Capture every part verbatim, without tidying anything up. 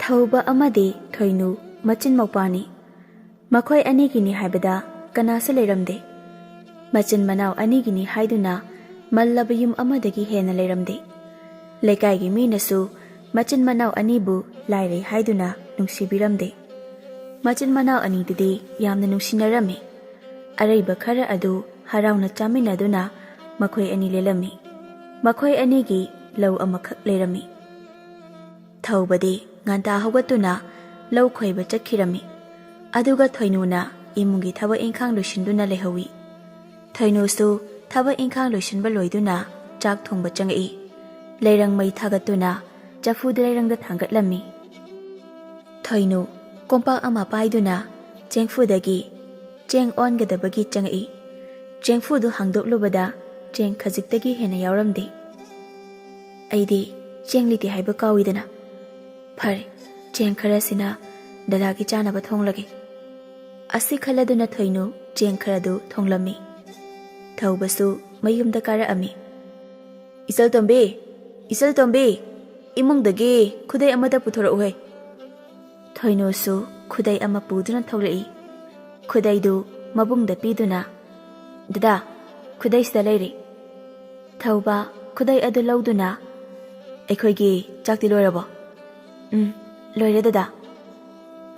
ꯊꯧꯕ ꯑꯃꯗꯤ ꯊꯣꯏꯅꯨ ꯃꯆꯤꯟ ꯃꯧꯄꯥꯅꯤ꯫ ꯃꯈꯣꯏ ꯑꯅꯤꯒꯤꯅꯤ ꯍꯥꯏꯕꯗ ꯀꯅꯥꯁꯨ ꯂꯩꯔꯝꯗꯦ꯫ ꯃꯆꯤꯟ ꯃꯅꯥꯎ ꯑꯅꯤꯒꯤꯅꯤ ꯍꯥꯏꯗꯨꯅ ꯃꯜꯂꯕ ꯌꯨꯝ ꯑꯃꯗꯒꯤ ꯍꯦꯟꯅ ꯂꯩꯔꯝꯗꯦ꯫ ꯂꯩꯀꯥꯏꯒꯤ ꯃꯤꯅꯁꯨ ꯃꯆꯤꯟ ꯃꯅꯥꯎ ꯑꯅꯤꯕꯨ ꯂꯥꯏꯔꯩ ꯍꯥꯏꯗꯨꯅ ꯅꯨꯡꯁꯤꯕꯤꯔꯝꯗꯦ꯫ ꯃꯆꯤꯟ ꯃꯅꯥꯎ ꯑꯅꯤꯗꯨꯗꯤ ꯌꯥꯝꯅ ꯅꯨꯡꯁꯤꯅꯔꯝꯃꯤ꯫ ꯑꯔꯩꯕ ꯈꯔ ꯑꯗꯨ ꯍꯔꯥꯎꯅ ꯆꯥꯃꯤꯟꯅꯗꯨꯅ ꯃꯈꯣꯏ ꯑꯅꯤ ꯂꯦꯜꯂꯝꯃꯤ꯫ ꯃꯈꯣꯏ ꯑꯅꯤꯒꯤ ꯂꯧ ꯑꯃꯈꯛ ꯂꯩꯔꯝꯃꯤ꯫ ꯊꯧꯕꯗꯤ ꯉꯟꯇꯥ ꯍꯧꯒꯠꯇꯨꯅ ꯂꯧ ꯈꯣꯏꯕ ꯆꯠꯈꯤꯔꯝꯃꯤ꯫ ꯑꯗꯨꯒ ꯊꯣꯏꯅꯨꯅ ꯏꯃꯨꯡꯒꯤ ꯊꯕꯛ ꯏꯪꯈꯥꯡ ꯂꯣꯏꯁꯤꯟꯗꯨꯅ ꯂꯩꯍꯧꯏ꯫ ꯊꯣꯏꯅꯨꯁꯨ ꯊꯕꯛ ꯏꯪꯈꯥꯡ ꯂꯣꯏꯁꯤꯟꯕ ꯂꯣꯏꯗꯨꯅ ꯆꯥꯛ ꯊꯣꯡꯕ ꯆꯪꯉꯛꯏ꯫ ꯂꯩꯔꯪ ꯃꯩ ꯊꯥꯒꯠꯇꯨꯅ ꯆꯐꯨꯗ ꯂꯩꯔꯪꯗ ꯊꯥꯡꯒꯠꯂꯝꯃꯤ꯫ ꯊꯣꯏꯅꯨ ꯀꯣꯝꯄꯥꯛ ꯑꯃ ꯄꯥꯏꯗꯨꯅ ꯆꯦꯡꯐꯨꯗꯒꯤ ꯆꯦꯡ ꯑꯣꯟꯒꯗꯕꯒꯤ ꯆꯪꯉꯛꯏ꯫ ꯆꯦꯡꯐꯨꯗꯨ ꯍꯥꯡꯗꯣꯛꯂꯨꯕꯗ ꯆꯦꯡ ꯈꯖꯤꯛꯇꯒꯤ ꯍꯦꯟꯅ ꯌꯥꯎꯔꯝꯗꯦ꯫ "ꯑꯩꯗꯤ ꯆꯦꯡ ꯂꯩꯇꯦ ꯍꯥꯏꯕ ꯀꯥꯎꯏꯗꯅ꯫ ꯐꯔꯦ, ꯆꯦꯡ ꯈꯔꯁꯤꯅ ꯗꯗꯥꯒꯤ ꯆꯥꯅꯕ ꯊꯣꯡꯂꯒꯦ꯫" ꯑꯁꯤ ꯈꯜꯂꯗꯨꯅ ꯊꯣꯏꯅꯨ ꯆꯦꯡ ꯈꯔꯗꯨ ꯊꯣꯡꯂꯝꯃꯤ꯫ ꯊꯧꯕꯁꯨ ꯃꯌꯨꯝꯗ ꯀꯥꯔꯛꯑꯝꯃꯤ꯫ "ꯏꯆꯜ ꯇꯣꯝꯕꯤ, ꯏꯆꯜ ꯇꯣꯝꯕꯤ, ꯏꯃꯨꯡꯗꯒꯤ ꯈꯨꯗꯩ ꯑꯃꯗ ꯄꯨꯊꯣꯔꯛꯎꯍꯦ꯫" ꯊꯣꯏꯅꯨꯁꯨ ꯈꯨꯗꯩ ꯑꯃ ꯄꯨꯗꯨꯅ ꯊꯣꯛꯂꯛꯏ꯫ ꯈꯨꯗꯩꯗꯨ ꯃꯕꯨꯡꯗ ꯄꯤꯗꯨꯅ, "ꯗꯗꯥ, ꯈꯨꯗꯩꯁꯤꯗ ꯂꯩꯔꯦ꯫" ꯊꯧꯕ ꯈꯨꯗꯩ ꯑꯗꯨ ꯂꯧꯗꯨꯅ, "ꯑꯩꯈꯣꯏꯒꯤ ꯆꯥꯛꯇꯤ ꯂꯣꯏꯔꯕꯣ?" "ꯎꯝ, ꯂꯣꯏꯔꯦ ꯗꯗꯥ꯫"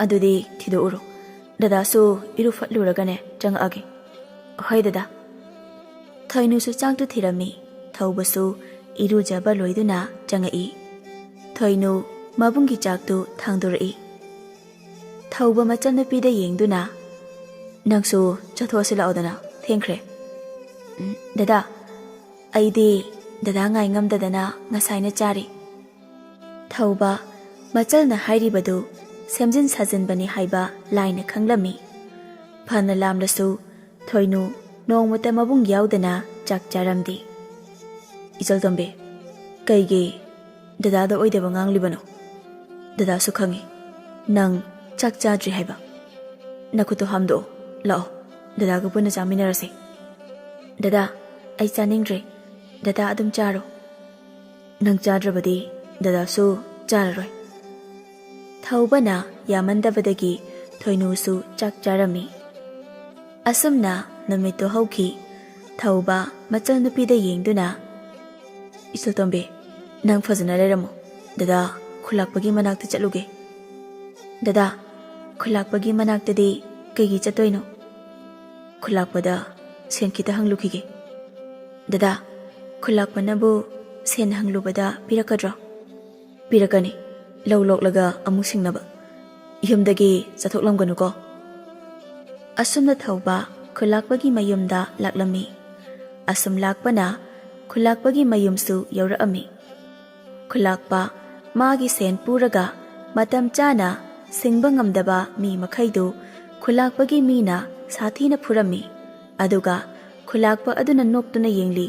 "ꯑꯗꯨꯗꯤ ꯊꯤꯗꯣꯛꯎꯔꯣ꯫ ꯗꯗꯥꯁꯨ ꯏꯔꯨ ꯐꯠꯂꯨꯔꯒꯅꯦ ꯆꯪꯉꯛꯑꯒꯦ꯫" "ꯍꯣꯏ ꯗꯗꯥ꯫" ꯊꯣꯏꯅꯨꯁꯨ ꯆꯥꯛꯇꯨ ꯊꯤꯔꯝꯃꯤ꯫ ꯊꯧꯕꯁꯨ ꯏꯔꯨꯖꯕ ꯂꯣꯏꯗꯨꯅ ꯆꯪꯉꯛꯏ꯫ ꯊꯣꯏꯅꯨ ꯃꯕꯨꯡꯒꯤ ꯆꯥꯛꯇꯨ ꯊꯥꯡꯗꯣꯔꯛꯏ꯫ ꯊꯧꯕ ꯃꯆꯟꯅꯨꯄꯤꯗ ꯌꯦꯡꯗꯨꯅ, "ꯅꯪꯁꯨ ꯆꯠꯊꯣꯛꯑꯁꯤ ꯂꯥꯛꯑꯣꯗꯅ, ꯊꯦꯡꯈ꯭ꯔꯦ꯫" "ꯎꯝ, ꯗꯗꯥ, ꯑꯩꯗꯤ ꯗꯗꯥ ꯉꯥꯏ ꯉꯝꯗꯗꯅ ꯉꯁꯥꯏꯅ ꯆꯥꯔꯤ꯫" ꯊꯧꯕ ꯃꯆꯜꯅ ꯍꯥꯏꯔꯤꯕꯗꯨ ꯁꯦꯝꯖꯤꯟ ꯁꯥꯖꯤꯟꯕꯅꯤ ꯍꯥꯏꯕ ꯂꯥꯏꯅ ꯈꯪꯂꯝꯃꯤ꯫ ꯐꯅ ꯂꯥꯝꯂꯁꯨ ꯊꯣꯏꯅꯨ ꯅꯣꯡꯃꯇ ꯃꯕꯨꯡ ꯌꯥꯎꯗꯅ ꯆꯥꯛ ꯆꯥꯔꯝꯗꯦ꯫ "ꯏꯆꯜ ꯇꯣꯝꯕꯤ, ꯀꯩꯒꯤ ꯗꯗꯥꯗ ꯑꯣꯏꯗꯕ ꯉꯥꯡꯂꯤꯕꯅꯣ? ꯗꯗꯥꯁꯨ ꯈꯪꯉꯤ ꯅꯪ ꯆꯥꯛ ꯆꯥꯗ꯭ꯔꯤ ꯍꯥꯏꯕ꯫ ꯅꯈꯨꯠꯇꯣ ꯍꯥꯝꯗꯣꯛꯑꯣ, ꯂꯥꯛꯑꯣ, ꯗꯗꯥꯒ ꯄꯨꯟꯅ ꯆꯥꯃꯤꯟꯅꯔꯁꯦ꯫" "ꯗꯗꯥ, ꯑꯩ ꯆꯥꯅꯤꯡꯗ꯭ꯔꯦ꯫ ꯗꯗꯥ ꯑꯗꯨꯝ ꯆꯥꯔꯣ꯫ ꯅꯪ ꯆꯥꯗ꯭ꯔꯕꯗꯤ ꯗꯗꯥꯁꯨ ꯆꯥꯔꯔꯣꯏ꯫" ꯊꯧꯕꯅ ꯌꯥꯃꯟꯗꯕꯗꯒꯤ ꯊꯣꯏꯅꯨꯁꯨ ꯆꯥꯛ ꯆꯥꯔꯝꯃꯤ꯫ ꯑꯁꯨꯝꯅ ꯅꯨꯃꯤꯠꯇꯨ ꯍꯧꯈꯤ꯫ ꯊꯧꯕ ꯃꯆꯜꯅꯨꯄꯤꯗ ꯌꯦꯡꯗꯨꯅ, "ꯏꯆꯜꯇꯣꯝꯕꯤ, ꯅꯪ ꯐꯖꯅ ꯂꯩꯔꯝꯃꯨ꯫ ꯗꯗꯥ ꯈꯨꯂꯥꯛꯄꯒꯤ ꯃꯅꯥꯛꯇ ꯆꯠꯂꯨꯒꯦ꯫" "ꯗꯗꯥ, ꯈꯨꯂꯥꯛꯄꯒꯤ ꯃꯅꯥꯛꯇꯗꯤ ꯀꯩꯒꯤ ꯆꯠꯇꯣꯏꯅꯣ?" "ꯈꯨꯂꯥꯛꯄꯗ ꯁꯦꯟ ꯈꯤꯇ ꯍꯪꯂꯨꯈꯤꯒꯦ꯫" "ꯗꯗꯥ, ꯈꯨꯂꯥꯛꯄꯅꯕꯨ ꯁꯦꯟ ꯍꯪꯂꯨꯕꯗ ꯄꯤꯔꯛꯀꯗ꯭ꯔꯣ?" "ꯄꯤꯔꯛꯀꯅꯤ꯫ ꯂꯧ ꯂꯣꯛꯂꯒ ꯑꯃꯨꯛ ꯁꯤꯡꯅꯕ꯫ ꯌꯨꯝꯗꯒꯤ ꯆꯠꯊꯣꯛꯂꯝꯒꯅꯨꯀꯣ꯫" ꯑꯁꯨꯝꯅ ꯊꯧꯕ ꯈꯨꯂꯥꯛꯄꯒꯤ ꯃꯌꯨꯝꯗ ꯂꯥꯛꯂꯝꯃꯤ꯫ ꯑꯁꯨꯝ ꯂꯥꯛꯄꯅ ꯈꯨꯂꯥꯛꯄꯒꯤ ꯃꯌꯨꯝꯁꯨ ꯌꯧꯔꯛꯑꯝꯃꯤ꯫ ꯈꯨꯂꯥꯛꯄ ꯃꯥꯒꯤ ꯁꯦꯟ ꯄꯨꯔꯒ ꯃꯇꯝ ꯆꯥꯅ ꯁꯤꯡꯕ ꯉꯝꯗꯕ ꯃꯤ ꯃꯈꯩꯗꯨ ꯈꯨꯂꯥꯛꯄꯒꯤ ꯃꯤꯅ ꯁꯥꯊꯤꯅ ꯐꯨꯔꯝꯃꯤ꯫ ꯑꯗꯨꯒ ꯈꯨꯂꯥꯛꯄ ꯑꯗꯨꯅ ꯅꯣꯛꯇꯨꯅ ꯌꯦꯡꯂꯤ꯫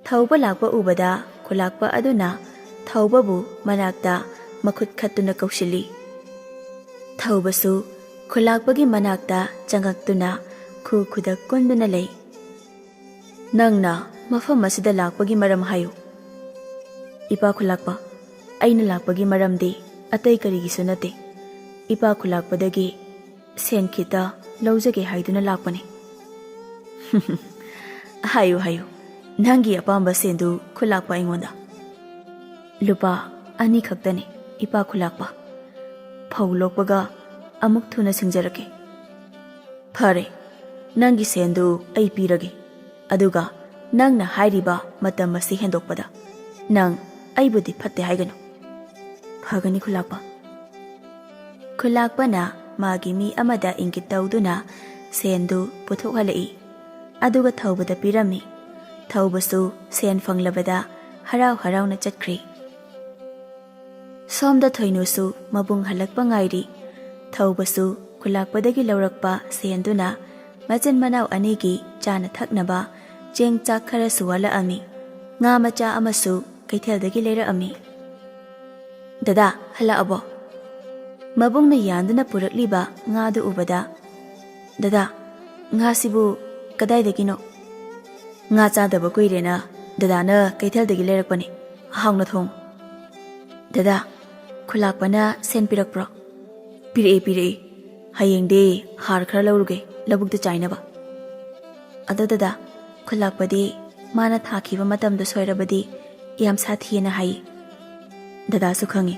ꯊꯧꯕ ꯂꯥꯛꯄ ꯎꯕꯗ ꯈꯨꯂꯥꯛꯄ ꯑꯗꯨꯅ ꯊꯧꯕꯕꯨ ꯃꯅꯥꯛꯇ ꯃꯈꯨꯠ ꯈꯠꯇꯨꯅ ꯀꯧꯁꯤꯜꯂꯤ꯫ ꯊꯧꯕꯁꯨ ꯈꯨꯂꯥꯛꯄꯒꯤ ꯃꯅꯥꯛꯇ ꯆꯪꯉꯛꯇꯨꯅ ꯈꯨ ꯈꯨꯗꯛ ꯀꯨꯟꯗꯨꯅ ꯂꯩ꯫ "ꯅꯪꯅ ꯃꯐꯝ ꯑꯁꯤꯗ ꯂꯥꯛꯄꯒꯤ ꯃꯔꯝ ꯍꯥꯏꯌꯨ꯫" "ꯏꯄꯥ ꯈꯨꯂꯥꯛꯄ, ꯑꯩꯅ ꯂꯥꯛꯄꯒꯤ ꯃꯔꯝꯗꯤ ꯑꯇꯩ ꯀꯔꯤꯒꯤꯁꯨ ꯅꯠꯇꯦ꯫ ꯏꯄꯥ ꯈꯨꯂꯥꯛꯄꯗꯒꯤ ꯁꯦꯟ ꯈꯤꯇ ꯂꯧꯖꯒꯦ ꯍꯥꯏꯗꯨꯅ ꯂꯥꯛꯄꯅꯤ꯫" "ꯍꯥꯏꯌꯨ, ꯍꯥꯏꯌꯨ, ꯅꯪꯒꯤ ꯑꯄꯥꯝꯕ ꯁꯦꯟꯗꯨ ꯈꯨꯂꯥꯛꯄ ꯑꯩꯉꯣꯟꯗ꯫" "ꯂꯨꯄꯥ ꯑꯅꯤ ꯈꯛꯇꯅꯤ, ꯏꯄꯥ ꯈꯨꯂꯥꯛꯄ꯫ ꯐꯧ ꯂꯣꯛꯄꯒ ꯑꯃꯨꯛ ꯊꯨꯅ ꯁꯤꯡꯖꯔꯛꯀꯦ꯫" "ꯐꯔꯦ, ꯅꯪꯒꯤ ꯁꯦꯟꯗꯨ ꯑꯩ ꯄꯤꯔꯒꯦ꯫ ꯑꯗꯨꯒ ꯅꯪꯅ ꯍꯥꯏꯔꯤꯕ ꯃꯇꯝ ꯑꯁꯤ ꯍꯦꯟꯗꯣꯛꯄꯗ ꯅꯪ ꯑꯩꯕꯨꯗꯤ ꯐꯠꯇꯦ ꯍꯥꯏꯒꯅꯨ꯫" "ꯐꯒꯅꯤ ꯈꯨꯂꯥꯛꯄ꯫" ꯈꯨꯂꯥꯛꯄꯅ ꯃꯥꯒꯤ ꯃꯤ ꯑꯃꯗ ꯏꯪꯒꯤꯠ ꯇꯧꯗꯨꯅ ꯁꯦꯟꯗꯨ ꯄꯨꯊꯣꯛꯍꯜꯂꯛꯏ꯫ ꯑꯗꯨꯒ ꯊꯧꯕꯗ ꯄꯤꯔꯝꯃꯤ꯫ ꯊꯧꯕꯁꯨ ꯁꯦꯟ ꯐꯪꯂꯕꯗ ꯍꯔꯥꯎ ꯍꯔꯥꯎꯅ ꯆꯠꯈ꯭ꯔꯤ꯫ ꯁꯣꯝꯗ ꯊꯣꯏꯅꯨꯁꯨ ꯃꯕꯨꯡ ꯍꯜꯂꯛꯄ ꯉꯥꯏꯔꯤ꯫ ꯊꯧꯕꯁꯨ ꯈꯨꯂꯥꯛꯄꯗꯒꯤ ꯂꯧꯔꯛꯄ ꯁꯦꯟꯗꯨꯅ ꯃꯆꯤꯟ ꯃꯅꯥꯎ ꯑꯅꯤꯒꯤ ꯆꯥꯅ ꯊꯛꯅꯕ ꯆꯦꯡ ꯆꯥꯛ ꯈꯔꯁꯨ ꯋꯥꯠꯂꯛꯑꯝꯃꯤ꯫ ꯉꯥ ꯃꯆꯥ ꯑꯃꯁꯨ ꯀꯩꯊꯦꯜꯗꯒꯤ ꯂꯩꯔꯛꯑꯝꯃꯤ꯫ "ꯗꯗꯥ, ꯍꯜꯂꯛꯑꯕꯣ?" ꯃꯕꯨꯡꯅ ꯌꯥꯟꯗꯨꯅ ꯄꯨꯔꯛꯂꯤꯕ ꯉꯥꯗꯨ ꯎꯕꯗ, "ꯗꯗꯥ, ꯉꯥꯁꯤꯕꯨ ꯀꯗꯥꯏꯗꯒꯤꯅꯣ?" "ꯉꯥ ꯆꯥꯗꯕ ꯀꯨꯏꯔꯦꯅ ꯗꯗꯥꯅ ꯀꯩꯊꯦꯜꯗꯒꯤ ꯂꯩꯔꯛꯄꯅꯤ꯫ ꯍꯥꯎꯅ ꯊꯣꯡ꯫" "ꯗꯗꯥ, "ꯈꯨꯂꯥꯛꯄꯅ ꯁꯦꯟ ꯄꯤꯔꯛꯄ꯭ꯔꯣ?" "ꯄꯤꯔꯛꯑꯦ, ꯄꯤꯔꯛꯑꯦ꯫ ꯍꯌꯦꯡꯗꯤ ꯍꯥꯔ ꯈꯔ ꯂꯧꯔꯨꯒꯦ, ꯂꯧꯕꯨꯛꯇ ꯆꯥꯏꯅꯕ꯫" "ꯑꯗꯣ ꯗꯗꯥ, ꯈꯨꯂꯥꯛꯄꯗꯤ ꯃꯥꯅ ꯊꯥꯈꯤꯕ ꯃꯇꯝꯗꯣ ꯁꯣꯏꯔꯕꯗꯤ ꯌꯥꯝ ꯁꯥꯊꯤꯑꯅ ꯍꯥꯏ꯫" "ꯗꯗꯥꯁꯨ ꯈꯪꯉꯤ꯫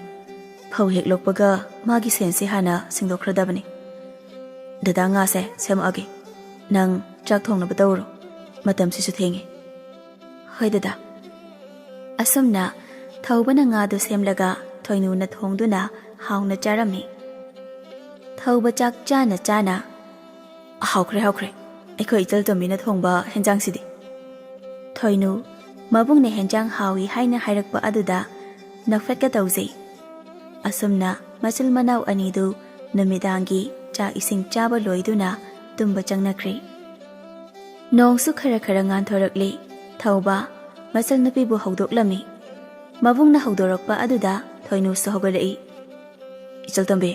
ꯐꯧ ꯍꯦꯛ ꯂꯣꯛꯄꯒ ꯃꯥꯒꯤ ꯁꯦꯟꯁꯦ ꯍꯥꯟꯅ ꯁꯤꯡꯗꯣꯛꯈ꯭ꯔꯗꯕꯅꯤ꯫ ꯗꯗꯥ, ꯉꯥꯁꯦ ꯁꯦꯝꯃꯛꯑꯒꯦ꯫ ꯅꯪ ꯆꯥꯛ ꯊꯣꯡꯅꯕ ꯇꯧꯔꯣ꯫ ꯃꯇꯝꯁꯤꯁꯨ ꯊꯦꯡꯉꯦ꯫" "ꯍꯣꯏ ꯗꯗꯥ꯫" ꯑꯁꯨꯝꯅ ꯊꯧꯕꯅ ꯉꯥꯗꯨ ꯁꯦꯝꯂꯒ ꯊꯣꯏꯅꯨꯅ ꯊꯣꯡꯗꯨꯅ ꯍꯥꯎꯅ ꯆꯥꯔꯝꯃꯤ꯫ ꯊꯧꯕ ꯆꯥꯛ ꯆꯥꯅ ꯆꯥꯅ, "ꯍꯥꯎꯈ꯭ꯔꯦ, ꯍꯥꯎꯈ꯭ꯔꯦ, ꯑꯩꯈꯣꯏ ꯏꯆꯜ ꯇꯣꯝꯕꯤꯅ ꯊꯣꯡꯕ ꯍꯦꯟꯖꯥꯡꯁꯤꯗꯤ꯫" ꯊꯣꯏꯅꯨ ꯃꯕꯨꯡꯅ ꯍꯦꯟꯖꯥꯡ ꯍꯥꯎꯏ ꯍꯥꯏꯅ ꯍꯥꯏꯔꯛꯄ ꯑꯗꯨꯗ ꯅꯣꯛꯐꯦꯠꯀ ꯇꯧꯖꯩ꯫ ꯑꯁꯨꯝꯅ ꯃꯆꯤꯜ ꯃꯅꯥꯎ ꯑꯅꯤꯗꯨ ꯅꯨꯃꯤꯗꯥꯡꯒꯤ ꯆꯥꯛ ꯏꯁꯤꯡ ꯆꯥꯕ ꯂꯣꯏꯗꯨꯅ ꯇꯨꯝꯕ ꯆꯪꯅꯈ꯭ꯔꯦ꯫ ꯅꯣꯡꯁꯨ ꯈꯔ ꯈꯔ ꯉꯥꯟꯊꯣꯔꯛꯂꯦ꯫ ꯊꯧꯕ ꯃꯆꯜꯅꯨꯄꯤꯕꯨ ꯍꯧꯗꯣꯛꯂꯝꯃꯤ꯫ ꯃꯕꯨꯡꯅ ꯍꯧꯗꯣꯔꯛꯄ ꯑꯗꯨꯗ ꯊꯣꯏꯅꯨꯁꯨ ꯍꯧꯒꯠꯂꯛꯏ꯫ "ꯏꯆꯜ ꯇꯣꯝꯕꯤ,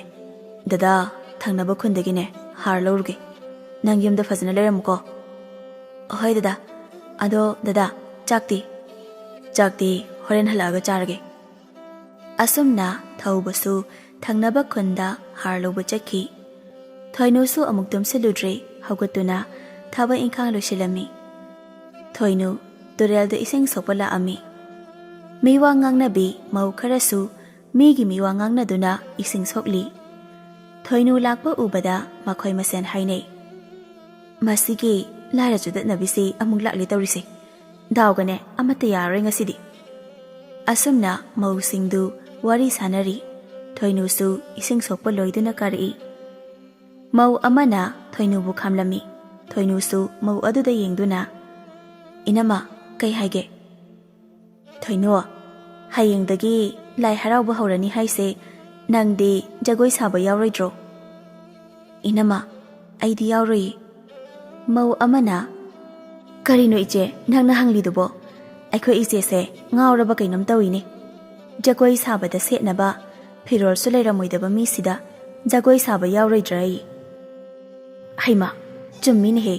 ꯗꯗꯥ ꯊꯪꯅꯕ ꯈꯨꯟꯗꯒꯤꯅꯦ ꯍꯥꯔ ꯂꯧꯔꯨꯒꯦ꯫ ꯅꯪ ꯌꯨꯝꯗ ꯐꯖꯅ ꯂꯩꯔꯝꯃꯨꯀꯣ꯫" "ꯍꯣꯏ ꯗꯗꯥ꯫ ꯑꯗꯣ ꯗꯗꯥ, ꯆꯥꯛꯇꯤ?" "ꯆꯥꯛꯇꯤ ꯍꯣꯔꯦꯟ ꯍꯜꯂꯛꯑꯒ ꯆꯥꯔꯒꯦ꯫" ꯑꯁꯨꯝꯅ ꯊꯧꯕꯁꯨ ꯊꯪꯅꯕ ꯈꯨꯟꯗ ꯍꯥꯔ ꯂꯧꯕ ꯆꯠꯈꯤ꯫ ꯊꯣꯏꯅꯨꯁꯨ ꯑꯃꯨꯛ ꯇꯨꯝꯁꯤꯜꯂꯨꯗ꯭ꯔꯦ, ꯍꯧꯒꯠꯇꯨꯅ ꯊꯕꯛ ꯏꯪꯈꯥꯡ ꯂꯣꯏꯁꯤꯜꯂꯝꯃꯤ꯫ ꯊꯣꯏꯅꯨ ꯇꯨꯔꯦꯜꯗ ꯏꯁꯤꯡ ꯁꯣꯛꯄ ꯂꯥꯛꯑꯝꯃꯤ꯫ ꯃꯤꯋꯥ ꯉꯥꯡꯅꯕꯤ ꯃꯧ ꯈꯔꯁꯨ ꯃꯤꯒꯤ ꯃꯤꯋꯥ ꯉꯥꯡꯅꯗꯨꯅ ꯏꯁꯤꯡ ꯁꯣꯛꯂꯤ꯫ ꯊꯣꯏꯅꯨ ꯂꯥꯛꯄ ꯎꯕꯗ ꯃꯈꯣꯏ ꯃꯁꯦꯟ ꯍꯥꯏꯅꯩ, "ꯃꯁꯤꯒꯤ ꯂꯥꯏꯔ ꯆꯨꯗꯠꯅꯕꯤꯁꯤ ꯑꯃꯨꯛ ꯂꯥꯛꯂꯦ ꯇꯧꯔꯤꯁꯦ꯫ ꯗꯥꯎꯒꯅꯦ ꯑꯃꯠꯇ ꯌꯥꯔꯔꯣꯏ ꯉꯁꯤꯗꯤ꯫" ꯑꯁꯨꯝꯅ ꯃꯧꯁꯤꯡꯗꯨ ꯋꯥꯔꯤ ꯁꯥꯟꯅꯔꯤ꯫ ꯊꯣꯏꯅꯨꯁꯨ ꯏꯁꯤꯡ ꯁꯣꯛꯄ ꯂꯣꯏꯗꯨꯅ ꯀꯥꯔꯛꯏ꯫ ꯃꯧ ꯑꯃꯅ ꯊꯣꯏꯅꯨꯕꯨ ꯈꯥꯝꯂꯝꯃꯤ꯫ ꯊꯣꯏꯅꯨꯁꯨ ꯃꯧ ꯑꯗꯨꯗ ꯌꯦꯡꯗꯨꯅ, "ꯏꯅꯝꯃ, ꯀꯩ ꯍꯥꯏꯒꯦ?" "ꯊꯣꯏꯅꯨ, ꯍꯌꯦꯡꯗꯒꯤ ꯂꯥꯏ ꯍꯔꯥꯎꯕ ꯍꯧꯔꯅꯤ ꯍꯥꯏꯁꯦ, ꯅꯪꯗꯤ ꯖꯒꯣꯏ ꯁꯥꯕ ꯌꯥꯎꯔꯣꯏꯗ꯭ꯔꯣ?" "ꯏꯅꯝꯃ, ꯑꯩꯗꯤ ꯌꯥꯎꯔꯣꯏꯌꯦ꯫" ꯃꯧ ꯑꯃꯅ, "ꯀꯔꯤꯅꯣ ꯏꯆꯦ ꯅꯪꯅ ꯍꯪꯂꯤꯗꯨꯕꯣ? ꯑꯩꯈꯣꯏ ꯏꯆꯦꯁꯦ ꯉꯥꯎꯔꯕ ꯀꯩꯅꯣꯝ ꯇꯧꯏꯅꯦ꯫ ꯖꯒꯣꯏ ꯁꯥꯕꯗ ꯁꯦꯠꯅꯕ ꯐꯤꯔꯣꯜꯁꯨ ꯂꯩꯔꯝꯃꯣꯏꯗꯕ ꯃꯤꯁꯤꯗ ꯖꯒꯣꯏ ꯁꯥꯕ ꯌꯥꯎꯔꯣꯏꯗ꯭ꯔꯥ ꯑꯩ? ꯍꯩꯃꯥ, ꯆꯨꯝꯃꯤꯅꯦꯍꯦ꯫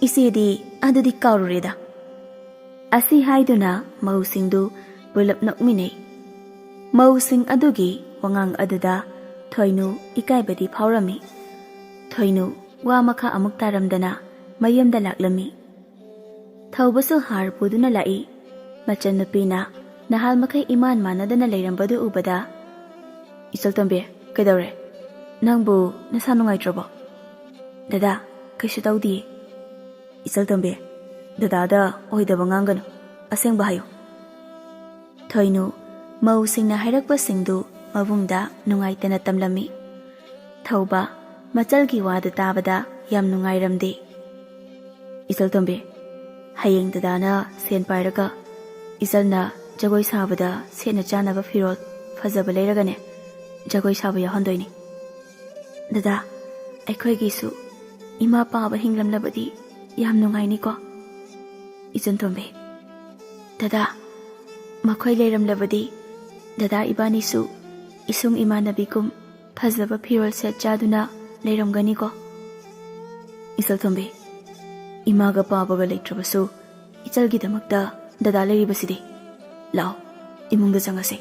ꯏꯆꯦꯗꯤ ꯑꯗꯨꯗꯤ ꯀꯥꯎꯔꯨꯔꯦꯗ꯫" ꯑꯁꯤ ꯍꯥꯏꯗꯨꯅ ꯃꯧꯁꯤꯡꯗꯨ ꯄꯨꯂꯞ ꯅꯣꯛꯃꯤꯟꯅꯩ꯫ ꯃꯧꯁꯤꯡ ꯑꯗꯨꯒꯤ ꯋꯥꯉꯥꯡ ꯑꯗꯨꯗ ꯊꯣꯏꯅꯨ ꯏꯀꯥꯏꯕꯗꯤ ꯐꯥꯎꯔꯝꯃꯤ꯫ ꯊꯣꯏꯅꯨ ꯋꯥ ꯃꯈꯥ ꯑꯃꯨꯛ ꯇꯥꯔꯝꯗꯅ ꯃꯌꯨꯝꯗ ꯂꯥꯛꯂꯝꯃꯤ꯫ ꯊꯧꯕꯁꯨ ꯍꯥꯔ ꯄꯨꯗꯨꯅ ꯂꯥꯛꯏ꯫ ꯃꯆꯟꯅꯨꯄꯤꯅ ꯅꯍꯥꯜ ꯃꯈꯩ ꯏꯃꯥꯟ ꯃꯥꯟꯅꯗꯅ ꯂꯩꯔꯝꯕꯗꯨ ꯎꯕꯗ, "ꯏꯆꯜꯇꯣꯝꯕꯤ, ꯀꯩꯗꯧꯔꯦ? ꯅꯪꯕꯨ ꯅꯁꯥ ꯅꯨꯡꯉꯥꯏꯇ꯭ꯔꯕꯣ?" "ꯗꯗꯥ, ꯀꯩꯁꯨ ꯇꯧꯗꯤꯌꯦ꯫" "ꯏꯆꯜꯇꯣꯝꯕꯤ, ꯗꯗꯥꯗ ꯑꯣꯏꯗꯕ ꯉꯥꯡꯒꯅꯨ, ꯑꯁꯦꯡꯕ ꯍꯥꯏꯌꯨ꯫" ꯊꯣꯏꯅꯨ ꯃꯧꯁꯤꯡꯅ ꯍꯥꯏꯔꯛꯄꯁꯤꯡꯗꯨ ꯃꯕꯨꯡꯗ ꯅꯨꯡꯉꯥꯏꯇꯅ ꯇꯝꯂꯝꯃꯤ꯫ ꯊꯧꯕ ꯃꯆꯜꯒꯤ ꯋꯥꯗꯨ ꯇꯥꯕꯗ ꯌꯥꯝ ꯅꯨꯡꯉꯥꯏꯔꯝꯗꯦ꯫ "ꯏꯆꯜꯇꯣꯝꯕꯤ, ꯍꯌꯦꯡ ꯗꯗꯥꯅ ꯁꯦꯟ ꯄꯥꯏꯔꯒ ꯏꯆꯜꯅ ꯖꯒꯣꯏ ꯁꯥꯕꯗ ꯁꯦꯠꯅ ꯆꯥꯅꯕ ꯐꯤꯔꯣꯜ ꯐꯖꯕ ꯂꯩꯔꯒꯅꯦ, ꯖꯒꯣꯏ ꯁꯥꯕ ꯌꯥꯎꯍꯟꯗꯣꯏꯅꯤ꯫" "ꯗꯗꯥ, ꯑꯩꯈꯣꯏꯒꯤꯁꯨ ꯏꯃꯥ ꯄꯥꯕ ꯍꯤꯡꯂꯝꯂꯕꯗꯤ ꯌꯥꯝ ꯅꯨꯡꯉꯥꯏꯅꯤꯀꯣ꯫" "ꯏꯆꯟꯇꯣꯝꯕꯤ, ꯗꯗꯥ, ꯃꯈꯣꯏ ꯂꯩꯔꯝꯂꯕꯗꯤ ꯗꯗꯥ ꯏꯕꯥꯅꯤꯁꯨ ꯏꯁꯨꯡ ꯏꯃꯥꯟꯅꯕꯤꯒꯨꯝ ꯐꯖꯕ ꯐꯤꯔꯣꯜ ꯁꯦꯠ ꯆꯥꯗꯨꯅ ꯂꯩꯔꯝꯒꯅꯤꯀꯣ꯫" "ꯏꯆꯜꯇꯣꯝꯕꯤ, ꯏꯃꯥꯒ ꯄꯥꯕꯒ ꯂꯩꯇ꯭ꯔꯕꯁꯨ ꯏꯆꯜꯒꯤꯗꯃꯛꯇ ꯗꯗꯥ ꯂꯩꯔꯤꯕꯁꯤꯗꯤ꯫ ꯂꯥꯛꯑꯣ, ꯏꯃꯨꯡꯗ ꯆꯪꯉꯁꯤ꯫"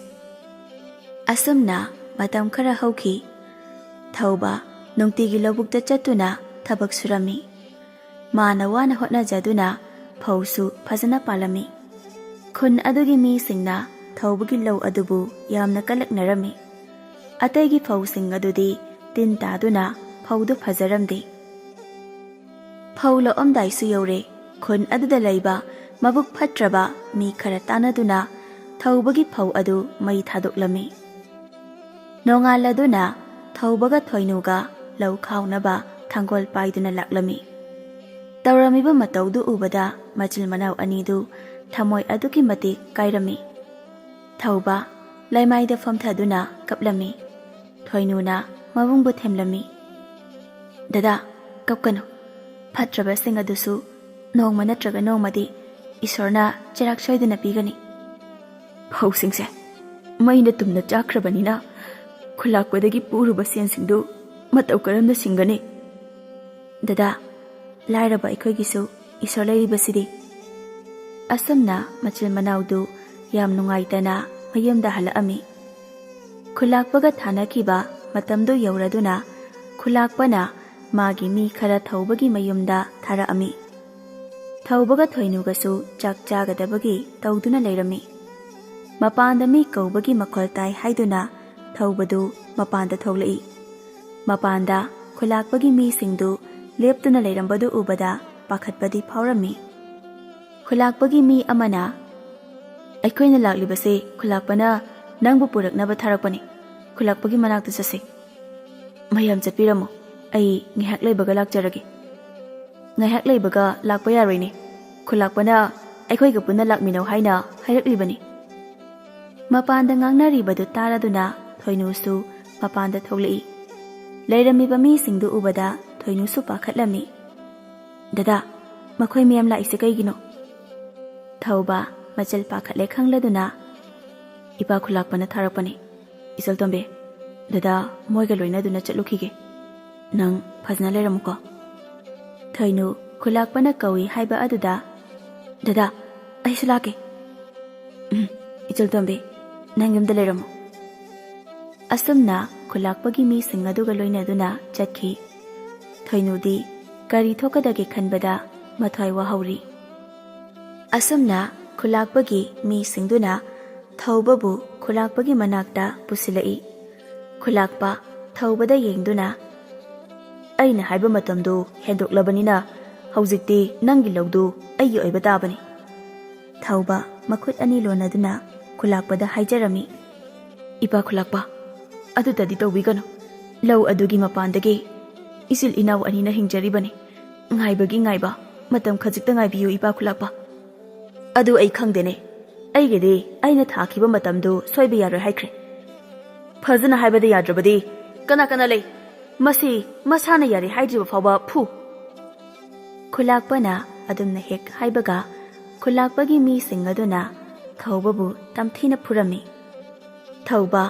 ꯑꯁꯨꯝꯅ ꯃꯇꯝ ꯈꯔ ꯍꯧꯈꯤ꯫ ꯊꯧꯕ ꯅꯨꯡꯇꯤꯒꯤ ꯂꯧꯕꯨꯛꯇ ꯆꯠꯇꯨꯅ ꯊꯕꯛ ꯁꯨꯔꯝꯃꯤ꯫ ꯃꯥꯅ ꯋꯥꯅ ꯍꯣꯠꯅꯖꯗꯨꯅ ꯐꯧꯁꯨ ꯐꯖꯅ ꯄꯥꯜꯂꯝꯃꯤ꯫ ꯈꯨꯟ ꯑꯗꯨꯒꯤ ꯃꯤꯁꯤꯡꯅ ꯊꯧꯕꯒꯤ ꯂꯧ ꯑꯗꯨꯕꯨ ꯌꯥꯝꯅ ꯀꯜꯂꯛꯅꯔꯝꯃꯤ꯫ ꯑꯇꯩꯒꯤ ꯐꯧꯁꯤꯡ ꯑꯗꯨꯗꯤ ꯇꯤꯟ ꯇꯥꯗꯨꯅ ꯐꯧꯗꯨ ꯐꯖꯔꯝꯗꯦ꯫ ꯐꯧ ꯂꯣꯛꯑꯝꯗꯥꯏꯁꯨ ꯌꯧꯔꯦ꯫ ꯈꯨꯟ ꯑꯗꯨꯗ ꯂꯩꯕ ꯃꯕꯨꯛ ꯐꯠꯇ꯭ꯔꯕ ꯃꯤ ꯈꯔ ꯇꯥꯟꯅꯗꯨꯅ ꯊꯧꯕꯒꯤ ꯐꯧ ꯑꯗꯨ ꯃꯩ ꯊꯥꯗꯣꯛꯂꯝꯃꯤ꯫ ꯅꯣꯡꯉꯥꯜꯂꯗꯨꯅ ꯊꯧꯕꯒ ꯊꯣꯏꯅꯨꯒ ꯂꯧ ꯈꯥꯎꯅꯕ ꯊꯥꯡꯒꯣꯜ ꯄꯥꯏꯗꯨꯅ ꯂꯥꯛꯂꯝꯃꯤ꯫ ꯇꯧꯔꯝꯃꯤꯕ ꯃꯇꯧꯗꯨ ꯎꯕꯗ ꯃꯆꯤꯜ ꯃꯅꯥꯎ ꯑꯅꯤꯗꯨ ꯊꯃꯣꯏ ꯑꯗꯨꯛꯀꯤ ꯃꯇꯤꯛ ꯀꯥꯏꯔꯝꯃꯤ꯫ ꯊꯧꯕ ꯂꯩꯃꯥꯏꯗ ꯐꯝꯊꯗꯨꯅ ꯀꯞꯂꯝꯃꯤ꯫ ꯊꯣꯏꯅꯨꯅ ꯃꯕꯨꯡꯕꯨ ꯊꯦꯝꯂꯝꯃꯤ꯫ "ꯗꯗꯥ, ꯀꯞꯀꯅꯨ꯫ ꯐꯠꯇ꯭ꯔꯕꯁꯤꯡ ꯑꯗꯨꯁꯨ ꯅꯣꯡꯃ ꯅꯠꯇ꯭ꯔꯒ ꯅꯣꯡꯃꯗꯤ ꯏꯁꯣꯔꯅ ꯆꯩꯔꯥꯛ ꯁꯣꯏꯗꯅ ꯄꯤꯒꯅꯤ꯫" "ꯐꯧꯁꯤꯡꯁꯦ ꯃꯩꯅ ꯇꯨꯝꯅ ꯆꯥꯛꯈ꯭ꯔꯕꯅꯤꯅ ꯈꯨꯂꯥꯛꯄꯗꯒꯤ ꯄꯨꯔꯨꯕ ꯁꯦꯟꯁꯤꯡꯗꯨ ꯃꯇꯧ ꯀꯔꯝꯅ ꯁꯤꯡꯒꯅꯤ?" "ꯗꯗꯥ, ꯂꯥꯏꯔꯕ ꯑꯩꯈꯣꯏꯒꯤꯁꯨ ꯏꯁꯣꯔ ꯂꯩꯔꯤꯕꯁꯤꯗꯤ꯫" ꯑꯁꯨꯝꯅ ꯃꯆꯤꯟ ꯃꯅꯥꯎꯗꯨ ꯌꯥꯝ ꯅꯨꯡꯉꯥꯏꯇꯅ ꯃꯌꯨꯝꯗ ꯍꯜꯂꯛꯑꯝꯃꯤ꯫ ꯈꯨꯂꯥꯛꯄꯒ ꯊꯥꯅꯈꯤꯕ ꯃꯇꯝꯗꯨ ꯌꯧꯔꯗꯨꯅ ꯈꯨꯂꯥꯛꯄꯅ ꯃꯥꯒꯤ ꯃꯤ ꯈꯔ ꯊꯧꯕꯒꯤ ꯃꯌꯨꯝꯗ ꯊꯥꯔꯛꯑꯝꯃꯤ꯫ ꯊꯧꯕꯒ ꯊꯣꯏꯅꯨꯒꯁꯨ ꯆꯥꯛ ꯆꯥꯒꯗꯕꯒꯤ ꯇꯧꯗꯨꯅ ꯂꯩꯔꯝꯃꯤ꯫ ꯃꯄꯥꯟꯗ ꯃꯤ ꯀꯧꯕꯒꯤ ꯃꯈꯣꯜ ꯇꯥꯏ ꯍꯥꯏꯗꯨꯅ ꯊꯧꯕꯗꯨ ꯃꯄꯥꯟꯗ ꯊꯣꯛꯂꯛꯏ꯫ ꯃꯄꯥꯟꯗ ꯈꯨꯂꯥꯛꯄꯒꯤ ꯃꯤꯁꯤꯡꯗꯨ ꯂꯦꯞꯇꯨꯅ ꯂꯩꯔꯝꯕꯗꯨ ꯎꯕꯗ ꯄꯥꯈꯠꯄꯗꯤ ꯐꯥꯎꯔꯝꯃꯤ꯫ ꯈꯨꯂꯥꯛꯄꯒꯤ ꯃꯤ ꯑꯃꯅ, "ꯑꯩꯈꯣꯏꯅ ꯂꯥꯛꯂꯤꯕꯁꯦ ꯈꯨꯂꯥꯛꯄꯅ ꯅꯪꯕꯨ ꯄꯨꯔꯛꯅꯕ ꯊꯥꯔꯛꯄꯅꯤ꯫ ꯈꯨꯂꯥꯛꯄꯒꯤ ꯃꯅꯥꯛꯇ ꯆꯠꯁꯤ꯫ ꯃꯌꯥꯝ ꯆꯠꯄꯤꯔꯝꯃꯣ, ꯑꯩ ꯉꯥꯏꯍꯥꯛ ꯂꯩꯕꯒ ꯂꯥꯛꯆꯔꯒꯦ꯫" "ꯉꯥꯏꯍꯥꯛ ꯂꯩꯕꯒ ꯂꯥꯛꯄ ꯌꯥꯔꯣꯏꯅꯦ, ꯈꯨꯂꯥꯛꯄꯅ ꯑꯩꯈꯣꯏꯒ ꯄꯨꯟꯅ ꯂꯥꯛꯃꯤꯟꯅꯧ ꯍꯥꯏꯅ ꯍꯥꯏꯔꯛꯂꯤꯕꯅꯤ꯫" ꯃꯄꯥꯟꯗ ꯉꯥꯡꯅꯔꯤꯕꯗꯨ ꯇꯥꯔꯗꯨꯅ ꯊꯣꯏꯅꯨꯁꯨ ꯃꯄꯥꯟꯗ ꯊꯣꯛꯂꯛꯏ꯫ ꯂꯩꯔꯝꯃꯤꯕ ꯃꯤꯁꯤꯡꯗꯨ ꯎꯕꯗ ꯊꯣꯏꯅꯨꯁꯨ ꯄꯥꯈꯠꯂꯝꯃꯤ꯫ "ꯗꯗꯥ, ꯃꯈꯣꯏ ꯃꯌꯥꯝ ꯂꯥꯛꯏꯁꯦ ꯀꯩꯒꯤꯅꯣ?" ꯊꯧꯕ ꯃꯆꯜ ꯄꯥꯈꯠꯂꯦ ꯈꯪꯂꯗꯨꯅ, "ꯏꯄꯥ ꯈꯨꯂꯥꯛꯄꯅ ꯊꯥꯔꯛꯄꯅꯤ꯫ ꯏꯆꯜꯇꯣꯝꯕꯤ, ꯗꯗꯥ ꯃꯣꯏꯒ ꯂꯣꯏꯅꯗꯨꯅ ꯆꯠꯂꯨꯈꯤꯒꯦ꯫ ꯅꯪ ꯐꯖꯅ ꯂꯩꯔꯝꯃꯨꯀꯣ꯫" ꯊꯣꯏꯅꯨ ꯈꯨꯂꯥꯛꯄꯅ ꯀꯧꯏ ꯍꯥꯏꯕ ꯑꯗꯨꯗ, "ꯗꯗꯥ, ꯑꯩꯁꯨ ꯂꯥꯛꯀꯦ꯫" "ꯎꯝ, ꯏꯆꯜꯇꯣꯝꯕꯤ, ꯅꯪ ꯌꯨꯝꯗ ꯂꯩꯔꯝꯃꯨ꯫" ꯑꯁꯨꯝꯅ ꯈꯨꯂꯥꯛꯄꯒꯤ ꯃꯤꯁꯤꯡ ꯑꯗꯨꯒ ꯂꯣꯏꯅꯗꯨꯅ ꯆꯠꯈꯤ꯫ ꯊꯣꯏꯅꯨꯗꯤ ꯀꯔꯤ ꯊꯣꯛꯀꯗꯒꯦ ꯈꯟꯕꯗ ꯃꯊ꯭ꯋꯥꯏ ꯋꯥꯍꯧꯔꯤ꯫ ꯑꯁꯨꯝꯅ ꯈꯨꯂꯥꯛꯄꯒꯤ ꯃꯤꯁꯤꯡꯗꯨꯅ ꯊꯧꯕꯕꯨ ꯈꯨꯂꯥꯛꯄꯒꯤ ꯃꯅꯥꯛꯇ ꯄꯨꯁꯤꯜꯂꯛꯏ꯫ ꯈꯨꯂꯥꯛꯄ ꯊꯧꯕꯗ ꯌꯦꯡꯗꯨꯅ, "ꯑꯩꯅ ꯍꯥꯏꯕ ꯃꯇꯝꯗꯨ ꯍꯦꯟꯗꯣꯛꯂꯕꯅꯤꯅ ꯍꯧꯖꯤꯛꯇꯤ ꯅꯪꯒꯤ ꯂꯧꯗꯨ ꯑꯩꯒꯤ ꯑꯣꯏꯕ ꯇꯥꯕꯅꯤ꯫" ꯊꯧꯕ ꯃꯈꯨꯠ ꯑꯅꯤ ꯂꯣꯟꯅꯗꯨꯅ ꯈꯨꯂꯥꯛꯄꯗ ꯍꯥꯏꯖꯔꯝꯃꯤ꯫ "ꯏꯄꯥ ꯈꯨꯂꯥꯛꯄ, ꯑꯗꯨꯇꯗꯤ ꯇꯧꯕꯤꯒꯅꯨ꯫ ꯂꯧ ꯑꯗꯨꯒꯤ ꯃꯄꯥꯟꯗꯒꯤ ꯏꯆꯤꯜ ꯏꯅꯥꯎ ꯑꯅꯤꯅ ꯍꯤꯡꯖꯔꯤꯕꯅꯤ꯫ ꯉꯥꯏꯕꯒꯤ ꯉꯥꯏꯕ, ꯃꯇꯝ ꯈꯖꯤꯛꯇ ꯉꯥꯏꯕꯤꯌꯨ ꯏꯄꯥ ꯈꯨꯂꯥꯛꯄ꯫" "ꯑꯗꯨ ꯑꯩ ꯈꯪꯗꯦꯅꯦ꯫ ꯑꯩꯒꯤꯗꯤ ꯑꯩꯅ ꯊꯥꯈꯤꯕ ꯃꯇꯝꯗꯨ ꯁꯣꯏꯕ ꯌꯥꯔꯣꯏ ꯍꯥꯏꯈ꯭ꯔꯦ꯫" "ꯐꯖꯅ ꯍꯥꯏꯕꯗ ꯌꯥꯗ꯭ꯔꯕꯗꯤ ꯀꯅꯥ ꯀꯅꯥ ꯂꯩ? ꯃꯁꯤ ꯃꯁꯥꯅ ꯌꯥꯔꯦ ꯍꯥꯏꯗ꯭ꯔꯤꯕ ꯐꯥꯎꯕ ꯐꯨ꯫" ꯈꯨꯂꯥꯛꯄꯅ ꯑꯗꯨꯝꯅ ꯍꯦꯛ ꯍꯥꯏꯕꯒ ꯈꯨꯂꯥꯛꯄꯒꯤ ꯃꯤꯁꯤꯡ ꯑꯗꯨꯅ ꯊꯧꯕꯕꯨ ꯇꯝꯊꯤꯅ ꯐꯨꯔꯝꯃꯤ꯫ ꯊꯧꯕ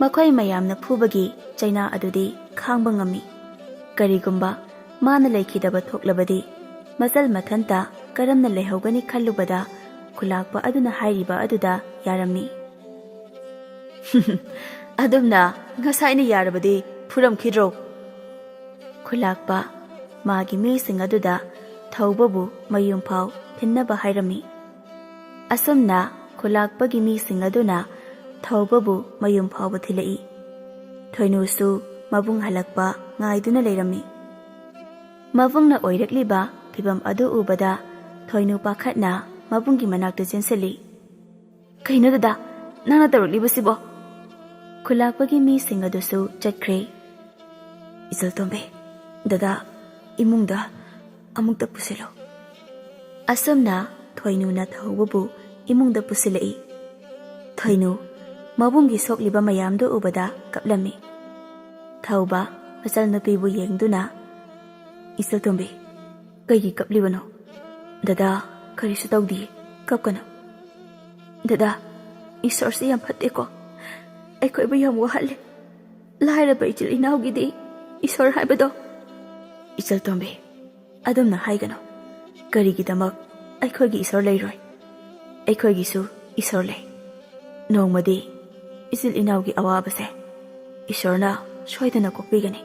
ꯃꯈꯣꯏ ꯃꯌꯥꯝꯅ ꯐꯨꯕꯒꯤ ꯆꯩꯅꯥ ꯑꯗꯨꯗꯤ ꯈꯥꯡꯕ ꯉꯝꯃꯤ꯫ ꯀꯔꯤꯒꯨꯝꯕ ꯃꯥꯅ ꯂꯩꯈꯤꯗꯕ ꯊꯣꯛꯂꯕꯗꯤ ꯃꯆꯜ ꯃꯊꯟꯇ ꯀꯔꯝꯅ ꯂꯩꯍꯧꯒꯅꯤ ꯈꯜꯂꯨꯕꯗ ꯈꯨꯂꯥꯛꯄ ꯑꯗꯨꯅ ꯍꯥꯏꯔꯤꯕ ꯑꯗꯨꯗ ꯌꯥꯔꯝꯃꯤ꯫ "ꯑꯗꯨꯝꯅ ꯉꯁꯥꯏꯅ ꯌꯥꯔꯕꯗꯤ ꯐꯨꯔꯝꯈꯤꯗ꯭ꯔꯣ?" ꯈꯨꯂꯥꯛꯄ ꯃꯥꯒꯤ ꯃꯤꯁꯤꯡ ꯑꯗꯨꯗ ꯊꯧꯕꯕꯨ ꯃꯌꯨꯝ ꯐꯥꯎ ꯊꯤꯟꯅꯕ ꯍꯥꯏꯔꯝꯃꯤ꯫ ꯑꯁꯨꯝꯅ ꯈꯨꯂꯥꯛꯄꯒꯤ ꯃꯤꯁꯤꯡ ꯑꯗꯨꯅ ꯊꯧꯕꯕꯨ ꯃꯌꯨꯝ ꯐꯥꯎꯕ ꯊꯤꯜꯂꯛꯏ꯫ ꯊꯣꯏꯅꯨꯁꯨ ꯃꯕꯨꯡ ꯍꯜꯂꯛꯄ ꯉꯥꯏꯗꯨꯅ ꯂꯩꯔꯝꯃꯤ꯫ ꯃꯕꯨꯡꯅ ꯑꯣꯏꯔꯛꯂꯤꯕ ꯐꯤꯚꯝ ꯑꯗꯨ ꯎꯕꯗ ꯊꯣꯏꯅꯨ ꯄꯥꯈꯠꯅ ꯃꯕꯨꯡꯒꯤ ꯃꯅꯥꯛꯇ ꯆꯦꯟꯁꯤꯜꯂꯤ꯫ "ꯀꯩꯅꯣ ꯗꯗꯥ, ꯅꯪꯅ ꯇꯧꯔꯛꯂꯤꯕꯁꯤꯕꯣ?" ꯈꯨꯂꯥꯛꯄꯒꯤ ꯃꯤꯁꯤꯡ ꯑꯗꯨꯁꯨ ꯆꯠꯈ꯭ꯔꯦ꯫ "ꯏꯆꯜꯇꯣꯝꯕꯤ, ꯗꯗꯥ ꯏꯃꯨꯡꯗ ꯑꯃꯨꯛꯇ ꯄꯨꯁꯤꯜꯂꯨ꯫" ꯑꯁꯨꯝꯅ ꯊꯣꯏꯅꯨꯅ ꯊꯧꯕꯕꯨ ꯏꯃꯨꯡꯗ ꯄꯨꯁꯤꯜꯂꯛꯏ꯫ ꯊꯣꯏꯅꯨ ꯃꯕꯨꯡꯒꯤ ꯁꯣꯛꯂꯤꯕ ꯃꯌꯥꯝꯗꯨ ꯎꯕꯗ ꯀꯞꯂꯝꯃꯤ꯫ ꯊꯧꯕ ꯃꯆꯜꯅꯨꯄꯤꯕꯨ ꯌꯦꯡꯗꯨꯅ, "ꯏꯆꯜꯇꯣꯝꯕꯤ, ꯀꯩꯒꯤ ꯀꯞꯂꯤꯕꯅꯣ?" "ꯗꯗꯥ, ꯀꯔꯤꯁꯨ ꯇꯧꯗꯤꯌꯦ, ꯀꯞꯀꯅꯨ꯫" "ꯗꯗꯥ, ꯏꯁꯣꯔꯁꯤ ꯌꯥꯝ ꯐꯠꯇꯦꯀꯣ, ꯑꯩꯈꯣꯏꯕꯨ ꯌꯥꯝ ꯋꯥꯍꯜꯂꯦ꯫ ꯂꯥꯏꯔꯕ ꯏꯆꯤꯜ ꯏꯅꯥꯎꯒꯤꯗꯤ ꯏꯁꯣꯔ ꯍꯥꯏꯕꯗꯣ꯫" "ꯏꯆꯜꯇꯣꯝꯕꯤ, ꯑꯗꯨꯝꯅ ꯍꯥꯏꯒꯅꯨ꯫ ꯀꯔꯤꯒꯤꯗꯃꯛ ꯑꯩꯈꯣꯏꯒꯤ ꯏꯁꯣꯔ ꯂꯩꯔꯣꯏ? ꯑꯩꯈꯣꯏꯒꯤꯁꯨ ꯏꯁꯣꯔ ꯂꯩ꯫ ꯅꯣꯡꯃꯗꯤ ꯏꯆꯤꯜ ꯏꯅꯥꯎꯒꯤ ꯑꯋꯥꯕꯁꯦ ꯏꯁꯣꯔꯅ ꯁꯣꯏꯗꯅ ꯀꯣꯛꯄꯤꯒꯅꯤ꯫"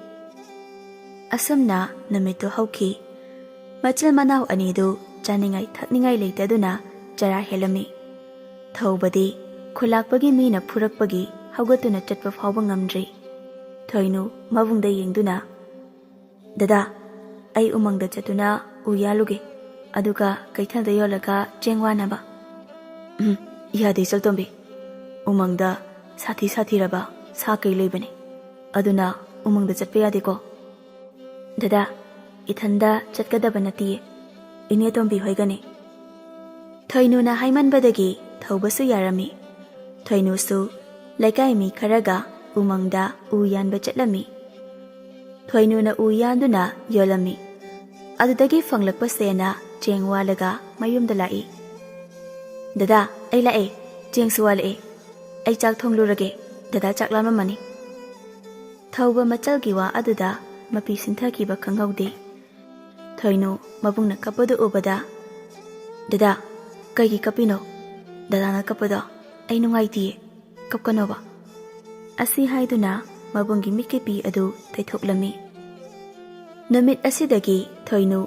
ꯑꯁꯨꯝꯅ ꯅꯨꯃꯤꯠꯇꯨ ꯍꯧꯈꯤ꯫ ꯃꯆꯤꯜ ꯃꯅꯥꯎ ꯑꯅꯤꯗꯨ ꯆꯥꯅꯤꯡꯉꯥꯏ ꯊꯛꯅꯤꯡꯉꯥꯏ ꯂꯩꯇꯗꯨꯅ ꯆꯔꯥ ꯍꯦꯜꯂꯝꯃꯤ꯫ ꯊꯧꯕꯗꯤ ꯈꯨꯂꯥꯛꯄꯒꯤ ꯃꯤꯅ ꯐꯨꯔꯛꯄꯒꯤ ꯍꯧꯒꯠꯇꯨꯅ ꯆꯠꯄ ꯐꯥꯎꯕ ꯉꯝꯗ꯭ꯔꯤ꯫ ꯊꯣꯏꯅꯨ ꯃꯕꯨꯡꯗ ꯌꯦꯡꯗꯨꯅ, "ꯗꯗꯥ, ꯑꯩ ꯎꯃꯪꯗ ꯆꯠꯇꯨꯅ ꯎ ꯌꯥꯜꯂꯨꯒꯦ, ꯑꯗꯨꯒ ꯀꯩꯊꯦꯜꯗ ꯌꯣꯜꯂꯒ ꯆꯦꯡ ꯋꯥꯅꯕ꯫" "ꯎꯝ, ꯌꯥꯗꯦ ꯏꯆꯜꯇꯣꯝꯕꯤ꯫ ꯎꯃꯪꯗ ꯁꯥꯊꯤ ꯁꯥꯊꯤꯔꯕ ꯁꯥ ꯀꯩ ꯂꯩꯕꯅꯤ, ꯑꯗꯨꯅ ꯎꯃꯪꯗ ꯆꯠꯄ ꯌꯥꯗꯦꯀꯣ꯫" "ꯗꯗꯥ, ꯏꯊꯟꯗ ꯆꯠꯀꯗꯕ ꯅꯠꯇꯤꯌꯦ, ꯏꯅꯦ ꯇꯣꯝꯕꯤ ꯍꯣꯏꯒꯅꯤ꯫" ꯊꯣꯏꯅꯨꯅ ꯍꯥꯏꯃꯟꯕꯗꯒꯤ ꯊꯧꯕꯁꯨ ꯌꯥꯔꯝꯃꯤ꯫ ꯊꯣꯏꯅꯨꯁꯨ ꯂꯩꯀꯥꯏ ꯃꯤ ꯈꯔꯒ ꯎꯃꯪꯗ ꯎ ꯌꯥꯟꯕ ꯆꯠꯂꯝꯃꯤ꯫ ꯊꯣꯏꯅꯨꯅ ꯎ ꯌꯥꯟꯗꯨꯅ ꯌꯣꯜꯂꯝꯃꯤ꯫ ꯑꯗꯨꯗꯒꯤ ꯐꯪꯂꯛꯄ ꯁꯦꯟꯅ ꯆꯦꯡ ꯋꯥꯜꯂꯒ ꯃꯌꯨꯝꯗ ꯂꯥꯛꯏ꯫ "ꯗꯗꯥ, ꯑꯩ ꯂꯥꯛꯑꯦ꯫ ꯆꯦꯡꯁꯨ ꯋꯥꯜꯂꯛꯑꯦ꯫ ꯑꯩ ꯆꯥꯛ ꯊꯣꯡꯂꯨꯔꯒꯦ꯫ ꯗꯗꯥ ꯆꯥꯛ ꯂꯥꯝꯂꯝꯃꯅꯤ꯫" ꯊꯧꯕ ꯃꯆꯜꯒꯤ ꯋꯥ ꯑꯗꯨꯗ ꯃꯄꯤ ꯁꯤꯟꯊꯈꯤꯕ ꯈꯪꯍꯧꯗꯦ꯫ ꯊꯣꯏꯅꯨ ꯃꯕꯨꯡꯅ ꯀꯞꯄꯗꯨ ꯎꯕꯗ, "ꯗꯗꯥ, ꯀꯩꯒꯤ ꯀꯞꯄꯤꯅꯣ? ꯗꯗꯥꯅ ꯀꯞꯄꯗꯣ ꯑꯩ ꯅꯨꯡꯉꯥꯏꯇꯤꯌꯦ, ꯀꯞꯀꯅꯣꯕ꯫" ꯑꯁꯤ ꯍꯥꯏꯗꯨꯅ ꯃꯕꯨꯡꯒꯤ ꯃꯤꯠꯀꯤꯄꯤ ꯑꯗꯨ ꯇꯩꯊꯣꯛꯂꯝꯃꯤ꯫ ꯅꯨꯃꯤꯠ ꯑꯁꯤꯗꯒꯤ ꯊꯣꯏꯅꯨ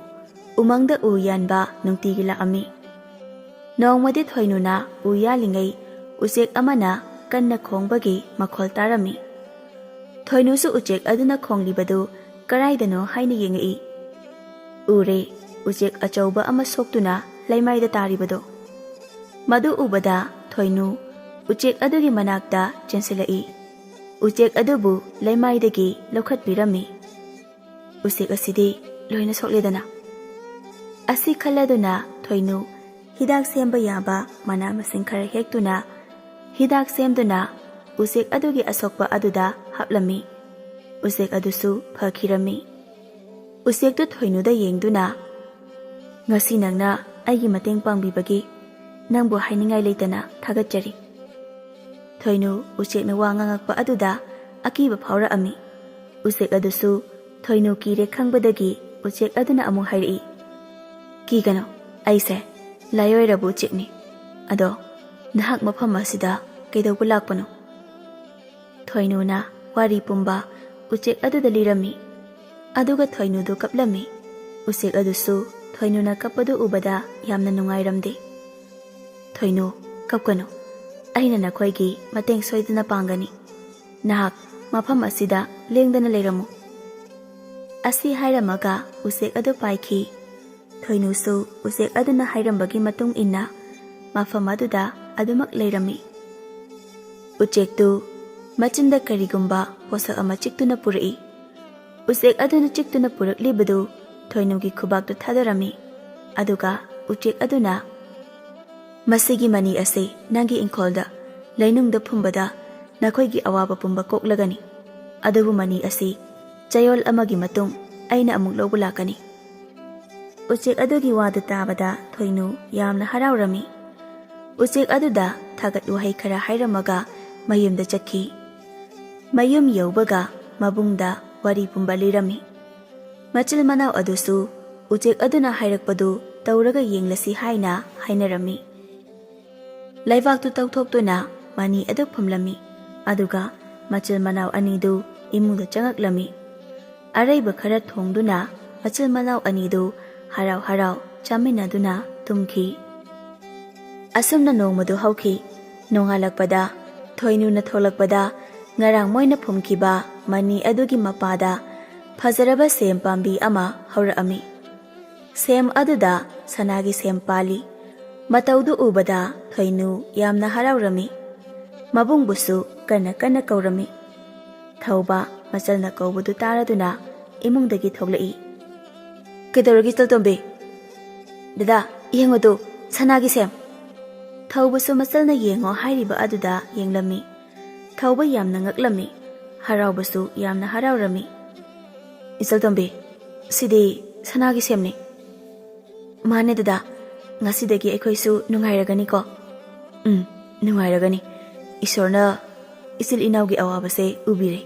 ꯎꯃꯪꯗ ꯎ ꯌꯥꯟꯕ ꯅꯨꯡꯇꯤꯒꯤ ꯂꯥꯛꯑꯝꯃꯤ꯫ ꯅꯣꯡꯃꯗꯤ ꯊꯣꯏꯅꯨꯅ ꯎ ꯌꯥꯜꯂꯤꯉꯩ ꯎꯆꯦꯛ ꯑꯃꯅ ꯀꯟꯅ ꯈꯣꯡꯕꯒꯤ ꯃꯈꯣꯜ ꯇꯥꯔꯝꯃꯤ꯫ ꯊꯣꯏꯅꯨꯁꯨ ꯎꯆꯦꯛ ꯑꯗꯨꯅ ꯈꯣꯡꯂꯤꯕꯗꯨ ꯀꯔꯥꯏꯗꯅꯣ ꯍꯥꯏꯅ ꯌꯦꯡꯉꯛꯏ꯫ ꯎꯔꯦ, ꯎꯆꯦꯛ ꯑꯆꯧꯕ ꯑꯃ ꯁꯣꯛꯇꯨꯅ ꯂꯩꯃꯥꯏꯗ ꯇꯥꯔꯤꯕꯗꯣ꯫ ꯃꯗꯨ ꯎꯕꯗ ꯊꯣꯏꯅꯨ ꯎꯆꯦꯛ ꯑꯗꯨꯒꯤ ꯃꯅꯥꯛꯇ ꯆꯦꯟꯁꯤꯜꯂꯛꯏ꯫ ꯎꯆꯦꯛ ꯑꯗꯨꯕꯨ ꯂꯩꯃꯥꯏꯗꯒꯤ ꯂꯧꯈꯠꯄꯤꯔꯝꯃꯤ꯫ ꯎꯆꯦꯛ ꯑꯁꯤꯗꯤ ꯂꯣꯏꯅ ꯁꯣꯛꯂꯦꯗꯅ꯫ ꯑꯁꯤ ꯈꯜꯂꯗꯨꯅ ꯊꯣꯏꯅꯨ ꯍꯤꯗꯥꯛ ꯁꯦꯝꯕ ꯌꯥꯕ ꯃꯅꯥ ꯃꯁꯤꯡ ꯈꯔ ꯍꯦꯛꯇꯨꯅ ꯍꯤꯗꯥꯛ ꯁꯦꯝꯗꯨꯅ ꯎꯆꯦꯛ ꯑꯗꯨꯒꯤ ꯑꯁꯣꯛꯄ ꯑꯗꯨꯗ ꯍꯥꯞꯂꯝꯃꯤ꯫ ꯎꯆꯦꯛ ꯑꯗꯨꯁꯨ ꯐꯈꯤꯔꯝꯃꯤ꯫ ꯎꯆꯦꯛꯇꯨ ꯊꯣꯏꯅꯨꯗ ꯌꯦꯡꯗꯨꯅ, "ꯉꯁꯤ ꯅꯪꯅ ꯑꯩꯒꯤ ꯃꯇꯦꯡ ꯄꯥꯡꯕꯤꯕꯒꯤ ꯅꯪꯕꯨ ꯍꯥꯏꯅꯤꯡꯉꯥꯏ ꯂꯩꯇꯅ ꯊꯥꯒꯠꯆꯔꯤ꯫" ꯊꯣꯏꯅꯨ ꯎꯆꯦꯛꯅ ꯋꯥ ꯉꯥꯡꯉꯛꯄ ꯑꯗꯨꯗ ꯑꯀꯤꯕ ꯐꯥꯎꯔꯛꯑꯝꯃꯤ꯫ ꯎꯆꯦꯛ ꯑꯗꯨꯁꯨ ꯊꯣꯏꯅꯨ ꯀꯤꯔꯦ ꯈꯪꯕꯗꯒꯤ ꯎꯆꯦꯛ ꯑꯗꯨꯅ ꯑꯃꯨꯛ ꯍꯥꯏꯔꯛꯏ, "ꯀꯤꯒꯅꯨ, ꯑꯩꯁꯦ ꯂꯥꯏꯑꯣꯏꯔꯕ ꯎꯆꯦꯛꯅꯤ꯫ ꯑꯗꯣ ꯅꯍꯥꯛ ꯃꯐꯝ ꯑꯁꯤꯗ ꯀꯩꯗꯧꯕ ꯂꯥꯛꯄꯅꯣ?" ꯊꯣꯏꯅꯨꯅ ꯋꯥꯔꯤ ꯄꯨꯝꯕ ꯎꯆꯦꯛ ꯑꯗꯨꯗ ꯂꯤꯔꯝꯃꯤ꯫ ꯑꯗꯨꯒ ꯊꯣꯏꯅꯨꯗꯨ ꯀꯞꯂꯝꯃꯤ꯫ ꯎꯆꯦꯛ ꯑꯗꯨꯁꯨ ꯊꯣꯏꯅꯨꯅ ꯀꯞꯄꯗꯨ ꯎꯕꯗ ꯌꯥꯝꯅ ꯅꯨꯡꯉꯥꯏꯔꯝꯗꯦ꯫ "ꯊꯣꯏꯅꯨ, ꯀꯞꯀꯅꯨ꯫ ꯑꯩꯅ ꯅꯈꯣꯏꯒꯤ ꯃꯇꯦꯡ ꯁꯣꯏꯗꯅ ꯄꯥꯡꯒꯅꯤ꯫ ꯅꯍꯥꯛ ꯃꯐꯝ ꯑꯁꯤꯗ ꯂꯦꯡꯗꯅ ꯂꯩꯔꯝꯃꯨ꯫" ꯑꯁꯤ ꯍꯥꯏꯔꯝꯃꯒ ꯎꯆꯦꯛ ꯑꯗꯨ ꯄꯥꯏꯈꯤ꯫ ꯊꯣꯏꯅꯨꯁꯨ ꯎꯆꯦꯛ ꯑꯗꯨꯅ ꯍꯥꯏꯔꯝꯕꯒꯤ ꯃꯇꯨꯡ ꯏꯟꯅ ꯃꯐꯝ ꯑꯗꯨꯗ ꯑꯗꯨꯃꯛ ꯂꯩꯔꯝꯃꯤ꯫ ꯎꯆꯦꯛꯇꯨ ꯃꯆꯤꯟꯗ ꯀꯔꯤꯒꯨꯝꯕ ꯄꯣꯠꯁꯛ ꯑꯃ ꯆꯤꯛꯇꯨꯅ ꯄꯨꯔꯛꯏ꯫ ꯎꯆꯦꯛ ꯑꯗꯨꯅ ꯆꯤꯛꯇꯨꯅ ꯄꯨꯔꯛꯂꯤꯕꯗꯨ ꯊꯣꯏꯅꯨꯒꯤ ꯈꯨꯕꯥꯛꯇ ꯊꯥꯗꯔꯝꯃꯤ꯫ ꯑꯗꯨꯒ ꯎꯆꯦꯛ ꯑꯗꯨꯅ, "ꯃꯁꯤꯒꯤ ꯃꯅꯤ ꯑꯁꯤ ꯅꯪꯒꯤ ꯏꯪꯈꯣꯜꯗ ꯂꯩꯅꯨꯡꯗ ꯐꯨꯝꯕꯗ ꯅꯈꯣꯏꯒꯤ ꯑꯋꯥꯕ ꯄꯨꯝꯕ ꯀꯣꯛꯂꯒꯅꯤ꯫ ꯑꯗꯨꯕꯨ ꯃꯅꯤ ꯑꯁꯤ ꯆꯌꯣꯜ ꯑꯃꯒꯤ ꯃꯇꯨꯡ ꯑꯩꯅ ꯑꯃꯨꯛ ꯂꯧꯕ ꯂꯥꯛꯀꯅꯤ꯫" ꯎꯆꯦꯛ ꯑꯗꯨꯒꯤ ꯋꯥꯗꯨ ꯇꯥꯕꯗ ꯊꯣꯏꯅꯨ ꯌꯥꯝꯅ ꯍꯔꯥꯎꯔꯝꯃꯤ꯫ ꯎꯆꯦꯛ ꯑꯗꯨꯗ ꯊꯥꯒꯠ ꯋꯥꯍꯩ ꯈꯔ ꯍꯥꯏꯔꯝꯃꯒ ꯃꯌꯨꯝꯗ ꯆꯠꯈꯤ꯫ ꯃꯌꯨꯝ ꯌꯧꯕꯒ ꯃꯕꯨꯡꯗ ꯋꯥꯔꯤ ꯄꯨꯝꯕ ꯂꯤꯔꯝꯃꯤ꯫ ꯃꯆꯤꯜ ꯃꯅꯥꯎ ꯑꯗꯨꯁꯨ ꯎꯆꯦꯛ ꯑꯗꯨꯅ ꯍꯥꯏꯔꯛꯄꯗꯨ ꯇꯧꯔꯒ ꯌꯦꯡꯂꯁꯤ ꯍꯥꯏꯅ ꯍꯥꯏꯅꯔꯝꯃꯤ꯫ ꯂꯩꯕꯥꯛꯇꯨ ꯇꯧꯊꯣꯛꯇꯨꯅ ꯃꯅꯤ ꯑꯗꯨ ꯐꯨꯝꯂꯝꯃꯤ꯫ ꯑꯗꯨꯒ ꯃꯆꯤꯜ ꯃꯅꯥꯎ ꯑꯅꯤꯗꯨ ꯏꯃꯨꯡꯗ ꯆꯪꯉꯛꯂꯝꯃꯤ꯫ ꯑꯔꯩꯕ ꯈꯔ ꯊꯣꯡꯗꯨꯅ ꯃꯆꯤꯜ ꯃꯅꯥꯎ ꯑꯅꯤꯗꯨ ꯍꯔꯥꯎ ꯍꯔꯥꯎ ꯆꯥꯃꯤꯟꯅꯗꯨꯅ ꯇꯨꯝꯈꯤ꯫ ꯑꯁꯨꯝꯅ ꯅꯣꯡꯃꯗꯨ ꯍꯧꯈꯤ꯫ ꯅꯣꯡꯉꯥꯜꯂꯛꯄꯗ ꯊꯣꯏꯅꯨꯅ ꯊꯣꯛꯂꯛꯄꯗ ꯉꯔꯥꯡ ꯃꯣꯏꯅ ꯐꯨꯝꯈꯤꯕ ꯃꯅꯤ ꯑꯗꯨꯒꯤ ꯃꯄꯥꯗ ꯐꯖꯔꯕ ꯁꯦꯝ ꯄꯥꯝꯕꯤ ꯑꯃ ꯍꯧꯔꯛꯑꯝꯃꯤ꯫ ꯁꯦꯝ ꯑꯗꯨꯗ ꯁꯅꯥꯒꯤ ꯁꯦꯝ ꯄꯥꯜꯂꯤ꯫ ꯃꯇꯧꯗꯨ ꯎꯕꯗ ꯊꯣꯏꯅꯨ ꯌꯥꯝꯅ ꯍꯔꯥꯎꯔꯝꯃꯤ꯫ ꯃꯕꯨꯡꯕꯨꯁꯨ ꯀꯟꯅ ꯀꯟꯅ ꯀꯧꯔꯝꯃꯤ꯫ ꯊꯧꯕ ꯃꯆꯜꯅ ꯀꯧꯕꯗꯨ ꯇꯥꯔꯗꯨꯅ ꯏꯃꯨꯡꯗꯒꯤ ꯊꯣꯛꯂꯛꯏ꯫ "ꯀꯩꯗꯧꯔꯒꯦ ꯏꯆꯜꯇꯣꯝꯕꯤ?" "ꯗꯗꯥ, ꯌꯦꯡꯉꯨꯗꯨ, ꯁꯅꯥꯒꯤ ꯁꯦꯝ!" ꯊꯧꯕꯁꯨ ꯃꯆꯜꯅ ꯌꯦꯡꯉꯣ ꯍꯥꯏꯔꯤꯕ ꯑꯗꯨꯗ ꯌꯦꯡꯂꯝꯃꯤ꯫ ꯊꯧꯕ ꯌꯥꯝꯅ ꯉꯛꯂꯝꯃꯤ꯫ ꯍꯔꯥꯎꯕꯁꯨ ꯌꯥꯝꯅ ꯍꯔꯥꯎꯔꯝꯃꯤ꯫ "ꯏꯆꯜꯇꯣꯝꯕꯤ, ꯁꯤꯗꯤ ꯁꯅꯥꯒꯤ ꯁꯦꯝꯅꯤ꯫" "ꯃꯥꯅꯦ ꯗꯗꯥ, ꯉꯁꯤꯗꯒꯤ ꯑꯩꯈꯣꯏꯁꯨ ꯅꯨꯡꯉꯥꯏꯔꯒꯅꯤꯀꯣ?" "ꯎꯝ, ꯅꯨꯡꯉꯥꯏꯔꯒꯅꯤ꯫ ꯏꯁꯣꯔꯅ ꯏꯆꯤꯜ ꯏꯅꯥꯎꯒꯤ ꯑꯋꯥꯕꯁꯦ ꯎꯕꯤꯔꯦ꯫"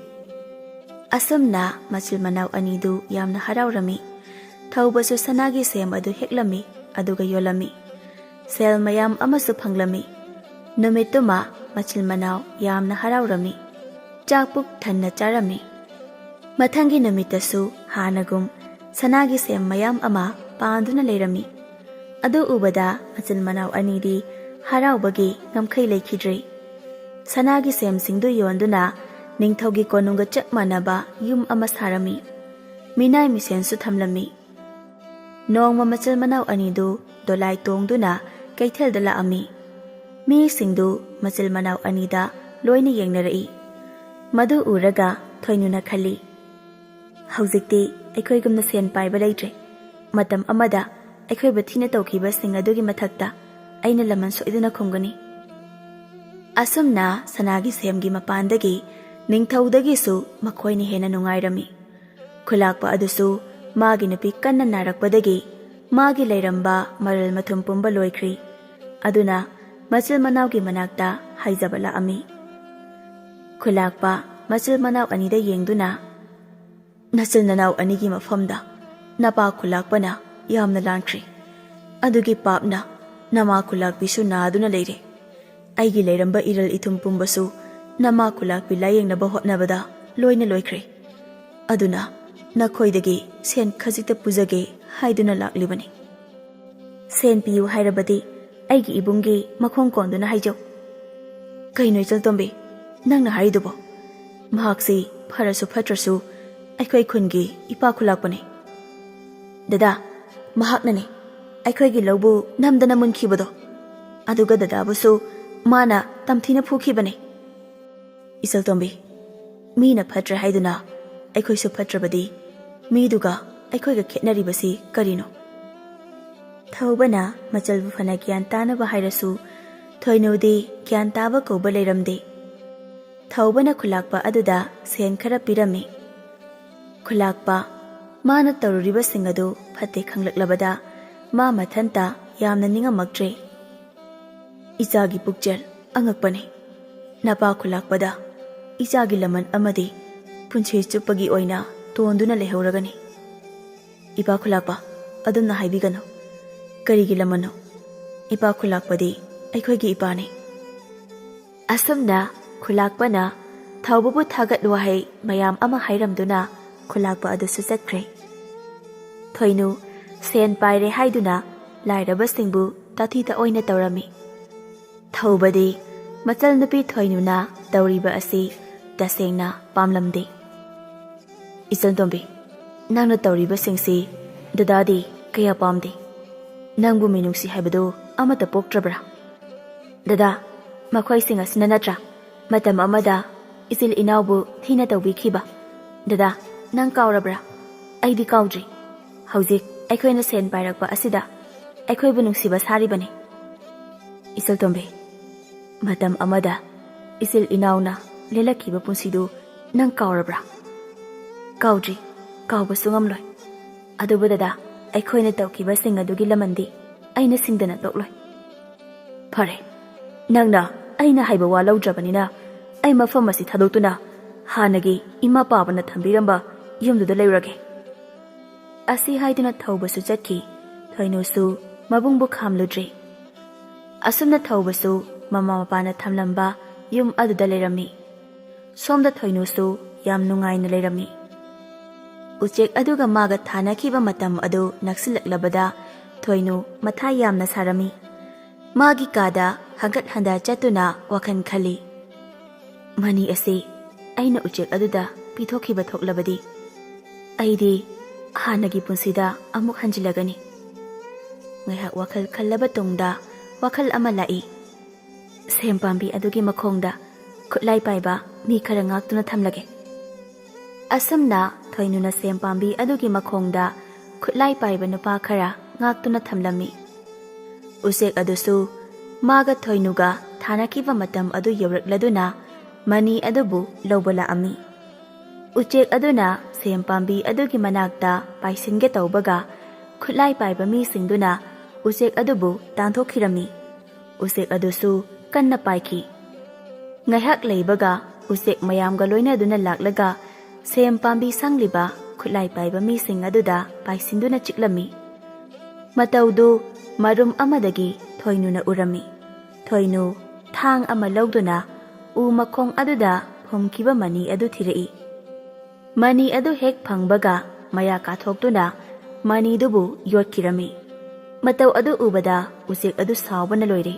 ꯑꯁꯨꯝꯅ ꯃꯆꯤꯜ ꯃꯅꯥꯎ ꯑꯅꯤꯗꯨ ꯌꯥꯝꯅ ꯍꯔꯥꯎꯔꯝꯃꯤ꯫ ꯊꯧꯕꯁꯨ ꯁꯅꯥꯒꯤ ꯁꯦꯝ ꯑꯗꯨ ꯍꯦꯛꯂꯝꯃꯤ, ꯑꯗꯨꯒ ꯌꯣꯜꯂꯝꯃꯤ꯫ ꯁꯦꯜ ꯃꯌꯥꯝ ꯑꯃꯁꯨ ꯐꯪꯂꯝꯃꯤ꯫ ꯅꯨꯃꯤꯠꯇꯨꯃ ꯃꯆꯤꯜ ꯃꯅꯥꯎ ꯌꯥꯝꯅ ꯍꯔꯥꯎꯔꯝꯃꯤ꯫ ꯆꯥꯛ ꯄꯨꯛ ꯊꯟꯅ ꯆꯥꯔꯝꯃꯤ꯫ ꯃꯊꯪꯒꯤ ꯅꯨꯃꯤꯠꯇꯁꯨ ꯍꯥꯟꯅꯒꯨꯝ ꯁꯅꯥꯒꯤ ꯁꯦꯝ ꯃꯌꯥꯝ ꯑꯃ ꯄꯥꯟꯗꯨꯅ ꯂꯩꯔꯝꯃꯤ꯫ ꯑꯗꯨ ꯎꯕꯗ ꯃꯆꯤꯜ ꯃꯅꯥꯎ ꯑꯅꯤꯗꯤ ꯍꯔꯥꯎꯕꯒꯤ ꯉꯝꯈꯩ ꯂꯩꯈꯤꯗ꯭ꯔꯦ꯫ ꯁꯅꯥꯒꯤ ꯁꯦꯝꯁꯤꯡꯗꯨ ꯌꯣꯟꯗꯨꯅ ꯅꯤꯡꯊꯧꯒꯤ ꯀꯣꯅꯨꯡꯒ ꯆꯞ ꯃꯥꯟꯅꯕ ꯌꯨꯝ ꯑꯃ ꯁꯥꯔꯝꯃꯤ꯫ ꯃꯤꯅꯥꯏ ꯃꯤꯁꯦꯟꯁꯨ ꯊꯝꯂꯝꯃꯤ꯫ ꯅꯣꯡꯃ ꯃꯆꯤꯜ ꯃꯅꯥꯎ ꯑꯅꯤꯗꯨ ꯗꯣꯂꯥꯏ ꯇꯣꯡꯗꯨꯅ ꯀꯩꯊꯦꯜꯗ ꯂꯥꯛꯑꯝꯃꯤ꯫ ꯃꯤꯁꯤꯡꯗꯨ ꯃꯆꯤꯜ ꯃꯅꯥꯎ ꯑꯅꯤꯗ ꯂꯣꯏꯅ ꯌꯦꯡꯅꯔꯛꯏ꯫ ꯃꯗꯨ ꯎꯔꯒ ꯊꯣꯏꯅꯨꯅ ꯈꯜꯂꯤ, "ꯍꯧꯖꯤꯛꯇꯤ ꯑꯩꯈꯣꯏꯒꯨꯝꯅ ꯁꯦꯟ ꯄꯥꯏꯕ ꯂꯩꯇ꯭ꯔꯦ꯫ ꯃꯇꯝ ꯑꯃꯗ ꯑꯩꯈꯣꯏꯕꯨ ꯊꯤꯅ ꯇꯧꯈꯤꯕꯁꯤꯡ ꯑꯗꯨꯒꯤ ꯃꯊꯛꯇ ꯑꯩꯅ ꯂꯃꯟ ꯁꯣꯏꯗꯅ ꯈꯨꯝꯒꯅꯤ꯫" ꯑꯁꯨꯝꯅ ꯁꯅꯥꯒꯤ ꯁꯦꯝꯒꯤ ꯃꯄꯥꯟꯗꯒꯤ ꯅꯤꯡꯊꯧꯗꯒꯤꯁꯨ ꯃꯈꯣꯏꯅ ꯍꯦꯟꯅ ꯅꯨꯡꯉꯥꯏꯔꯝꯃꯤ꯫ ꯈꯨꯂꯥꯛꯄ ꯑꯗꯨꯁꯨ ꯃꯥꯒꯤ ꯅꯨꯄꯤ ꯀꯟꯅ ꯅꯥꯔꯛꯄꯗꯒꯤ ꯃꯥꯒꯤ ꯂꯩꯔꯝꯕ ꯃꯔꯜ ꯃꯊꯨꯝ ꯄꯨꯝꯕ ꯂꯣꯏꯈ꯭ꯔꯤ꯫ ꯑꯗꯨꯅ ꯃꯆꯤꯜ ꯃꯅꯥꯎꯒꯤ ꯃꯅꯥꯛꯇ ꯍꯥꯏꯖꯕ ꯂꯥꯛꯑꯝꯃꯤ꯫ ꯈꯨꯂꯥꯛꯄ ꯃꯆꯤꯜ ꯃꯅꯥꯎ ꯑꯅꯤꯗ ꯌꯦꯡꯗꯨꯅ, "ꯅꯆꯤꯜ ꯅꯅꯥꯎ ꯑꯅꯤꯒꯤ ꯃꯐꯝꯗ ꯅꯄꯥ ꯈꯨꯂꯥꯛꯄꯅ ꯌꯥꯝꯅ ꯂꯥꯟꯈ꯭ꯔꯦ꯫ ꯑꯗꯨꯒꯤ ꯄꯥꯞꯅ ꯅꯃꯥ ꯈꯨꯂꯥꯛꯄꯤꯁꯨ ꯅꯥꯗꯨꯅ ꯂꯩꯔꯦ꯫ ꯑꯩꯒꯤ ꯂꯩꯔꯝꯕ ꯏꯔꯜ ꯏꯊꯨꯝ ꯄꯨꯝꯕꯁꯨ ꯅꯃꯥ ꯈꯨꯂꯥꯛꯄꯤ ꯂꯥꯌꯦꯡꯅꯕ ꯍꯣꯠꯅꯕꯗ ꯂꯣꯏꯅ ꯂꯣꯏꯈ꯭ꯔꯦ꯫ ꯑꯗꯨꯅ ꯅꯈꯣꯏꯗꯒꯤ ꯁꯦꯟ ꯈꯖꯤꯛꯇ ꯄꯨꯖꯒꯦ ꯍꯥꯏꯗꯨꯅ ꯂꯥꯛꯂꯤꯕꯅꯤ꯫ ꯁꯦꯟ ꯄꯤꯌꯨ ꯍꯥꯏꯔꯕꯗꯤ ꯑꯩꯒꯤ ꯏꯕꯨꯡꯒꯤ ꯃꯈꯣꯡ ꯀꯣꯟꯗꯨꯅ ꯍꯥꯏꯖꯧ꯫ ꯀꯩꯅꯣ ꯏꯆꯜꯇꯣꯝꯕꯤ, ꯅꯪꯅ ꯍꯥꯏꯔꯤꯗꯨꯕꯣ? ꯃꯍꯥꯛꯁꯤ ꯐꯔꯁꯨ ꯐꯠꯇ꯭ꯔꯁꯨ ꯑꯩꯈꯣꯏ ꯈꯨꯟꯒꯤ ꯏꯄꯥ ꯈꯨꯂꯥꯛꯄꯅꯤ꯫ ꯗꯗꯥ, ꯃꯍꯥꯛꯅꯅꯤ ꯑꯩꯈꯣꯏꯒꯤ ꯂꯧꯕꯨ ꯅꯝꯗꯅ ꯃꯨꯟꯈꯤꯕꯗꯣ꯫ ꯑꯗꯨꯒ ꯗꯗꯥꯕꯨꯁꯨ ꯃꯥꯅ ꯇꯝꯊꯤꯅ ꯐꯨꯈꯤꯕꯅꯤ꯫ ꯏꯆꯜꯇꯣꯝꯕꯤ, ꯃꯤꯅ ꯐꯠꯇ꯭ꯔꯦ ꯍꯥꯏꯗꯨꯅ ꯑꯩꯈꯣꯏꯁꯨ ꯐꯠꯇ꯭ꯔꯕꯗꯤ ꯃꯤꯗꯨꯒ ꯑꯩꯈꯣꯏꯒ ꯈꯦꯠꯅꯔꯤꯕꯁꯤ ꯀꯔꯤꯅꯣ? ꯊꯧꯕꯅ ꯃꯆꯜꯕꯨ ꯐꯅ ꯒ꯭ꯌꯥꯟ ꯇꯥꯅꯕ ꯍꯥꯏꯔꯁꯨ ꯊꯣꯏꯅꯨꯗꯤ ꯒ꯭ꯌꯥꯟ ꯇꯥꯕ ꯀꯧꯕ ꯂꯩꯔꯝꯗꯦ꯫ ꯊꯧꯕꯅ ꯈꯨꯂꯥꯛꯄ ꯑꯗꯨꯗ ꯁꯦꯟ ꯈꯔ ꯄꯤꯔꯝꯃꯤ꯫ ꯈꯨꯂꯥꯛꯄ ꯃꯥꯅ ꯇꯧꯔꯨꯔꯤꯕꯁꯤꯡ ꯑꯗꯨ ꯐꯠꯇꯦ ꯈꯪꯂꯛꯂꯕꯗ ꯃꯥ ꯃꯊꯟꯇ ꯌꯥꯝꯅ ꯅꯤꯡꯉꯝꯃꯛꯇ꯭ꯔꯦ꯫ ꯏꯆꯥꯒꯤ ꯄꯨꯛꯆꯦꯜ ꯑꯉꯛꯄꯅꯤ꯫ ꯅꯄꯥ ꯈꯨꯂꯥꯛꯄꯗ ꯏꯆꯥꯒꯤ ꯂꯃꯟ ꯑꯃꯗꯤ ꯄꯨꯟꯁꯤ ꯆꯨꯞꯄꯒꯤ ꯑꯣꯏꯅ ꯇꯣꯟꯗꯨꯅ ꯂꯩꯍꯧꯔꯒꯅꯤ꯫ ꯏꯄꯥ ꯈꯨꯂꯥꯛꯄ, ꯑꯗꯨꯝꯅ ꯍꯥꯏꯕꯤꯒꯅꯨ꯫ ꯀꯔꯤꯒꯤ ꯂꯃꯟꯅꯣ? ꯏꯄꯥ ꯈꯨꯂꯥꯛꯄꯗꯤ ꯑꯩꯈꯣꯏꯒꯤ ꯏꯄꯥꯅꯤ꯫ ꯑꯁꯨꯝꯅ ꯈꯨꯂꯥꯛꯄꯅ ꯊꯧꯕꯕꯨ ꯊꯥꯒꯠ ꯋꯥꯍꯩ ꯃꯌꯥꯝ ꯑꯃ ꯍꯥꯏꯔꯝꯗꯨꯅ ꯈꯨꯂꯥꯛꯄ ꯑꯗꯨꯁꯨ ꯆꯠꯈ꯭ꯔꯦ꯫ ꯊꯣꯏꯅꯨ ꯁꯦꯟ ꯄꯥꯏꯔꯦ ꯍꯥꯏꯗꯨꯅ ꯂꯥꯏꯔꯕꯁꯤꯡꯕꯨ ꯇꯥꯊꯤ ꯇꯥꯑꯣꯏꯅ ꯇꯧꯔꯝꯃꯤ꯫ ꯊꯧꯕꯗꯤ ꯃꯆꯜꯅꯨꯄꯤ ꯊꯣꯏꯅꯨꯅ ꯇꯧꯔꯤꯕ ꯑꯁꯤ ꯇꯁꯦꯡꯅ ꯄꯥꯝꯂꯝꯗꯦ꯫ ꯏꯆꯟꯇꯣꯝꯕꯤ, ꯅꯪꯅ ꯇꯧꯔꯤꯕꯁꯤꯡꯁꯤ ꯗꯗꯥꯗꯤ ꯀꯌꯥ ꯄꯥꯝꯗꯦ꯫ ꯅꯪꯕꯨ ꯃꯤꯅꯨꯡꯁꯤ ꯍꯥꯏꯕꯗꯨ ꯑꯃꯠꯇ ꯄꯣꯛꯇ꯭ꯔꯕ꯭ꯔꯥ? ꯗꯗꯥ, ꯃꯈꯣꯏꯁꯤꯡ ꯑꯁꯤꯅ ꯅꯠꯇ꯭ꯔꯥ ꯃꯇꯝ ꯑꯃꯗ ꯏꯆꯤꯜ ꯏꯅꯥꯎꯕꯨ ꯊꯤꯅ ꯇꯧꯕꯤꯈꯤꯕ? ꯗꯗꯥ, ꯅꯪ ꯀꯥꯎꯔꯕ꯭ꯔꯥ? ꯑꯩꯗꯤ ꯀꯥꯎꯗ꯭ꯔꯤ꯫ ꯍꯧꯖꯤꯛ ꯑꯩꯈꯣꯏꯅ ꯁꯦꯟ ꯄꯥꯏꯔꯛꯄ ꯑꯁꯤꯗ ꯑꯩꯈꯣꯏꯕꯨ ꯅꯨꯡꯁꯤꯕ ꯁꯥꯔꯤꯕꯅꯤ꯫ ꯏꯆꯜꯇꯣꯝꯕꯤ, ꯃꯇꯝ ꯑꯃꯗ ꯏꯆꯤꯜ ꯏꯅꯥꯎꯅ ꯂꯦꯜꯂꯛꯈꯤꯕ ꯄꯨꯟꯁꯤꯗꯨ ꯅꯪ ꯀꯥꯎꯔꯕ꯭ꯔꯥ? ꯀꯥꯎꯗ꯭ꯔꯤ, ꯀꯥꯎꯕꯁꯨ ꯉꯝꯂꯣꯏ꯫ ꯑꯗꯨꯕꯨ ꯗꯗꯥ, ꯑꯩꯈꯣꯏꯅ ꯇꯧꯈꯤꯕꯁꯤꯡ ꯑꯗꯨꯒꯤ ꯂꯃꯟꯗꯤ ꯑꯩꯅ ꯁꯤꯡꯗꯅ ꯇꯣꯛꯂꯣꯏ꯫ ꯐꯔꯦ, ꯅꯪꯅ ꯑꯩꯅ ꯍꯥꯏꯕ ꯋꯥ ꯂꯧꯗ꯭ꯔꯕꯅꯤꯅ ꯑꯩ ꯃꯐꯝ ꯑꯁꯤ ꯊꯥꯗꯣꯛꯇꯨꯅ ꯍꯥꯟꯅꯒꯤ ꯏꯃꯥ ꯄꯥꯕꯅ ꯊꯝꯕꯤꯔꯝꯕ ꯌꯨꯝꯗꯨꯗ ꯂꯩꯔꯨꯔꯒꯦ꯫ ꯑꯁꯤ ꯍꯥꯏꯗꯨꯅ ꯊꯧꯕꯁꯨ ꯆꯠꯈꯤ꯫ ꯊꯣꯏꯅꯨꯁꯨ ꯃꯕꯨꯡꯕꯨ ꯈꯥꯝꯂꯨꯗ꯭ꯔꯦ꯫ ꯑꯁꯨꯝꯅ ꯊꯧꯕꯁꯨ ꯃꯃꯥ ꯃꯄꯥꯅ ꯊꯝꯂꯝꯕ ꯌꯨꯝ ꯑꯗꯨꯗ ꯂꯩꯔꯝꯃꯤ꯫ ꯁꯣꯝꯗ ꯊꯣꯏꯅꯨꯁꯨ ꯌꯥꯝ ꯅꯨꯡꯉꯥꯏꯅ ꯂꯩꯔꯝꯃꯤ꯫ ꯎꯆꯦꯛ ꯑꯗꯨꯒ ꯃꯥꯒ ꯊꯥꯅꯈꯤꯕ ꯃꯇꯝ ꯑꯗꯨ ꯅꯛꯁꯤꯜꯂꯛꯂꯕꯗ ꯊꯣꯏꯅꯨ ꯃꯊꯥ ꯌꯥꯝꯅ ꯁꯥꯔꯝꯃꯤ꯫ ꯃꯥꯒꯤ ꯀꯥꯗ ꯍꯪꯒꯠ ꯍꯟꯗ ꯆꯠꯇꯨꯅ ꯋꯥꯈꯜ ꯈꯜꯂꯤ꯫ "ꯃꯅꯤ ꯑꯁꯤ ꯑꯩꯅ ꯎꯆꯦꯛ ꯑꯗꯨꯗ ꯄꯤꯊꯣꯛꯈꯤꯕ ꯊꯣꯛꯂꯕꯗꯤ ꯑꯩꯗꯤ ꯍꯥꯟꯅꯒꯤ ꯄꯨꯟꯁꯤꯗ ꯑꯃꯨꯛ ꯍꯟꯖꯤꯜꯂꯒꯅꯤ꯫" ꯉꯥꯏꯍꯥꯛ ꯋꯥꯈꯜ ꯈꯜꯂꯕ ꯇꯨꯡꯗ ꯋꯥꯈꯜ ꯑꯃ ꯂꯥꯛꯏ꯫ "ꯁꯦꯝ ꯄꯥꯝꯕꯤ ꯑꯗꯨꯒꯤ ꯃꯈꯣꯡꯗ ꯈꯨꯠꯂꯥꯏ ꯄꯥꯏꯕ ꯃꯤ ꯈꯔ ꯉꯥꯛꯇꯨꯅ ꯊꯝꯂꯒꯦ꯫" ꯑꯁꯨꯝꯅ ꯊꯣꯏꯅꯨꯅ ꯁꯦꯝ ꯄꯥꯝꯕꯤ ꯑꯗꯨꯒꯤ ꯃꯈꯣꯡꯗ ꯈꯨꯠꯂꯥꯏ ꯄꯥꯏꯕ ꯅꯨꯄꯥ ꯈꯔ ꯉꯥꯛꯇꯨꯅ ꯊꯝꯂꯝꯃꯤ꯫ ꯎꯆꯦꯛ ꯑꯗꯨꯁꯨ ꯃꯥꯒ ꯊꯣꯏꯅꯨꯒ ꯊꯥꯅꯈꯤꯕ ꯃꯇꯝ ꯑꯗꯨ ꯌꯧꯔꯛꯂꯗꯨꯅ ꯃꯅꯤ ꯑꯗꯨꯕꯨ ꯂꯧꯕ ꯂꯥꯛꯑꯝꯃꯤ꯫ ꯎꯆꯦꯛ ꯑꯗꯨꯅ ꯁꯦꯝ ꯄꯥꯝꯕꯤ ꯑꯗꯨꯒꯤ ꯃꯅꯥꯛꯇ ꯄꯥꯏꯁꯤꯟꯒꯦ ꯇꯧꯕꯒ ꯈꯨꯠꯂꯥꯏ ꯄꯥꯏꯕ ꯃꯤꯁꯤꯡꯗꯨꯅ ꯎꯆꯦꯛ ꯑꯗꯨꯕꯨ ꯇꯥꯟꯊꯣꯛꯈꯤꯔꯝꯃꯤ꯫ ꯎꯆꯦꯛ ꯑꯗꯨꯁꯨ ꯀꯟꯅ ꯄꯥꯏꯈꯤ꯫ ꯉꯥꯏꯍꯥꯛ ꯂꯩꯕꯒ ꯎꯆꯦꯛ ꯃꯌꯥꯝꯒ ꯂꯣꯏꯅꯗꯨꯅ ꯂꯥꯛꯂꯒ ꯁꯦꯝ ꯄꯥꯝꯕꯤ ꯁꯪꯂꯤꯕ ꯈꯨꯠꯂꯥꯏ ꯄꯥꯏꯕ ꯃꯤꯁꯤꯡ ꯑꯗꯨꯗ ꯄꯥꯏꯁꯤꯟꯗꯨꯅ ꯆꯤꯛꯂꯝꯃꯤ꯫ ꯃꯇꯧꯗꯨ ꯃꯔꯨꯝ ꯑꯃꯗꯒꯤ ꯊꯣꯏꯅꯨꯅ ꯎꯔꯝꯃꯤ꯫ ꯊꯣꯏꯅꯨ ꯊꯥꯡ ꯑꯃ ꯂꯧꯗꯨꯅ ꯎ ꯃꯈꯣꯡ ꯑꯗꯨꯗ ꯐꯨꯝꯈꯤꯕ ꯃꯅꯤ ꯑꯗꯨ ꯊꯤꯔꯛꯏ꯫ ꯃꯅꯤ ꯑꯗꯨ ꯍꯦꯛ ꯐꯪꯕꯒ ꯃꯌꯥ ꯀꯥꯊꯣꯛꯇꯨꯅ ꯃꯅꯤꯗꯨꯕꯨ ꯌꯣꯠꯈꯤꯔꯝꯃꯤ꯫ ꯃꯇꯧ ꯑꯗꯨ ꯎꯕꯗ ꯎꯆꯦꯛ ꯑꯗꯨ ꯁꯥꯎꯕꯅ ꯂꯣꯏꯔꯦ꯫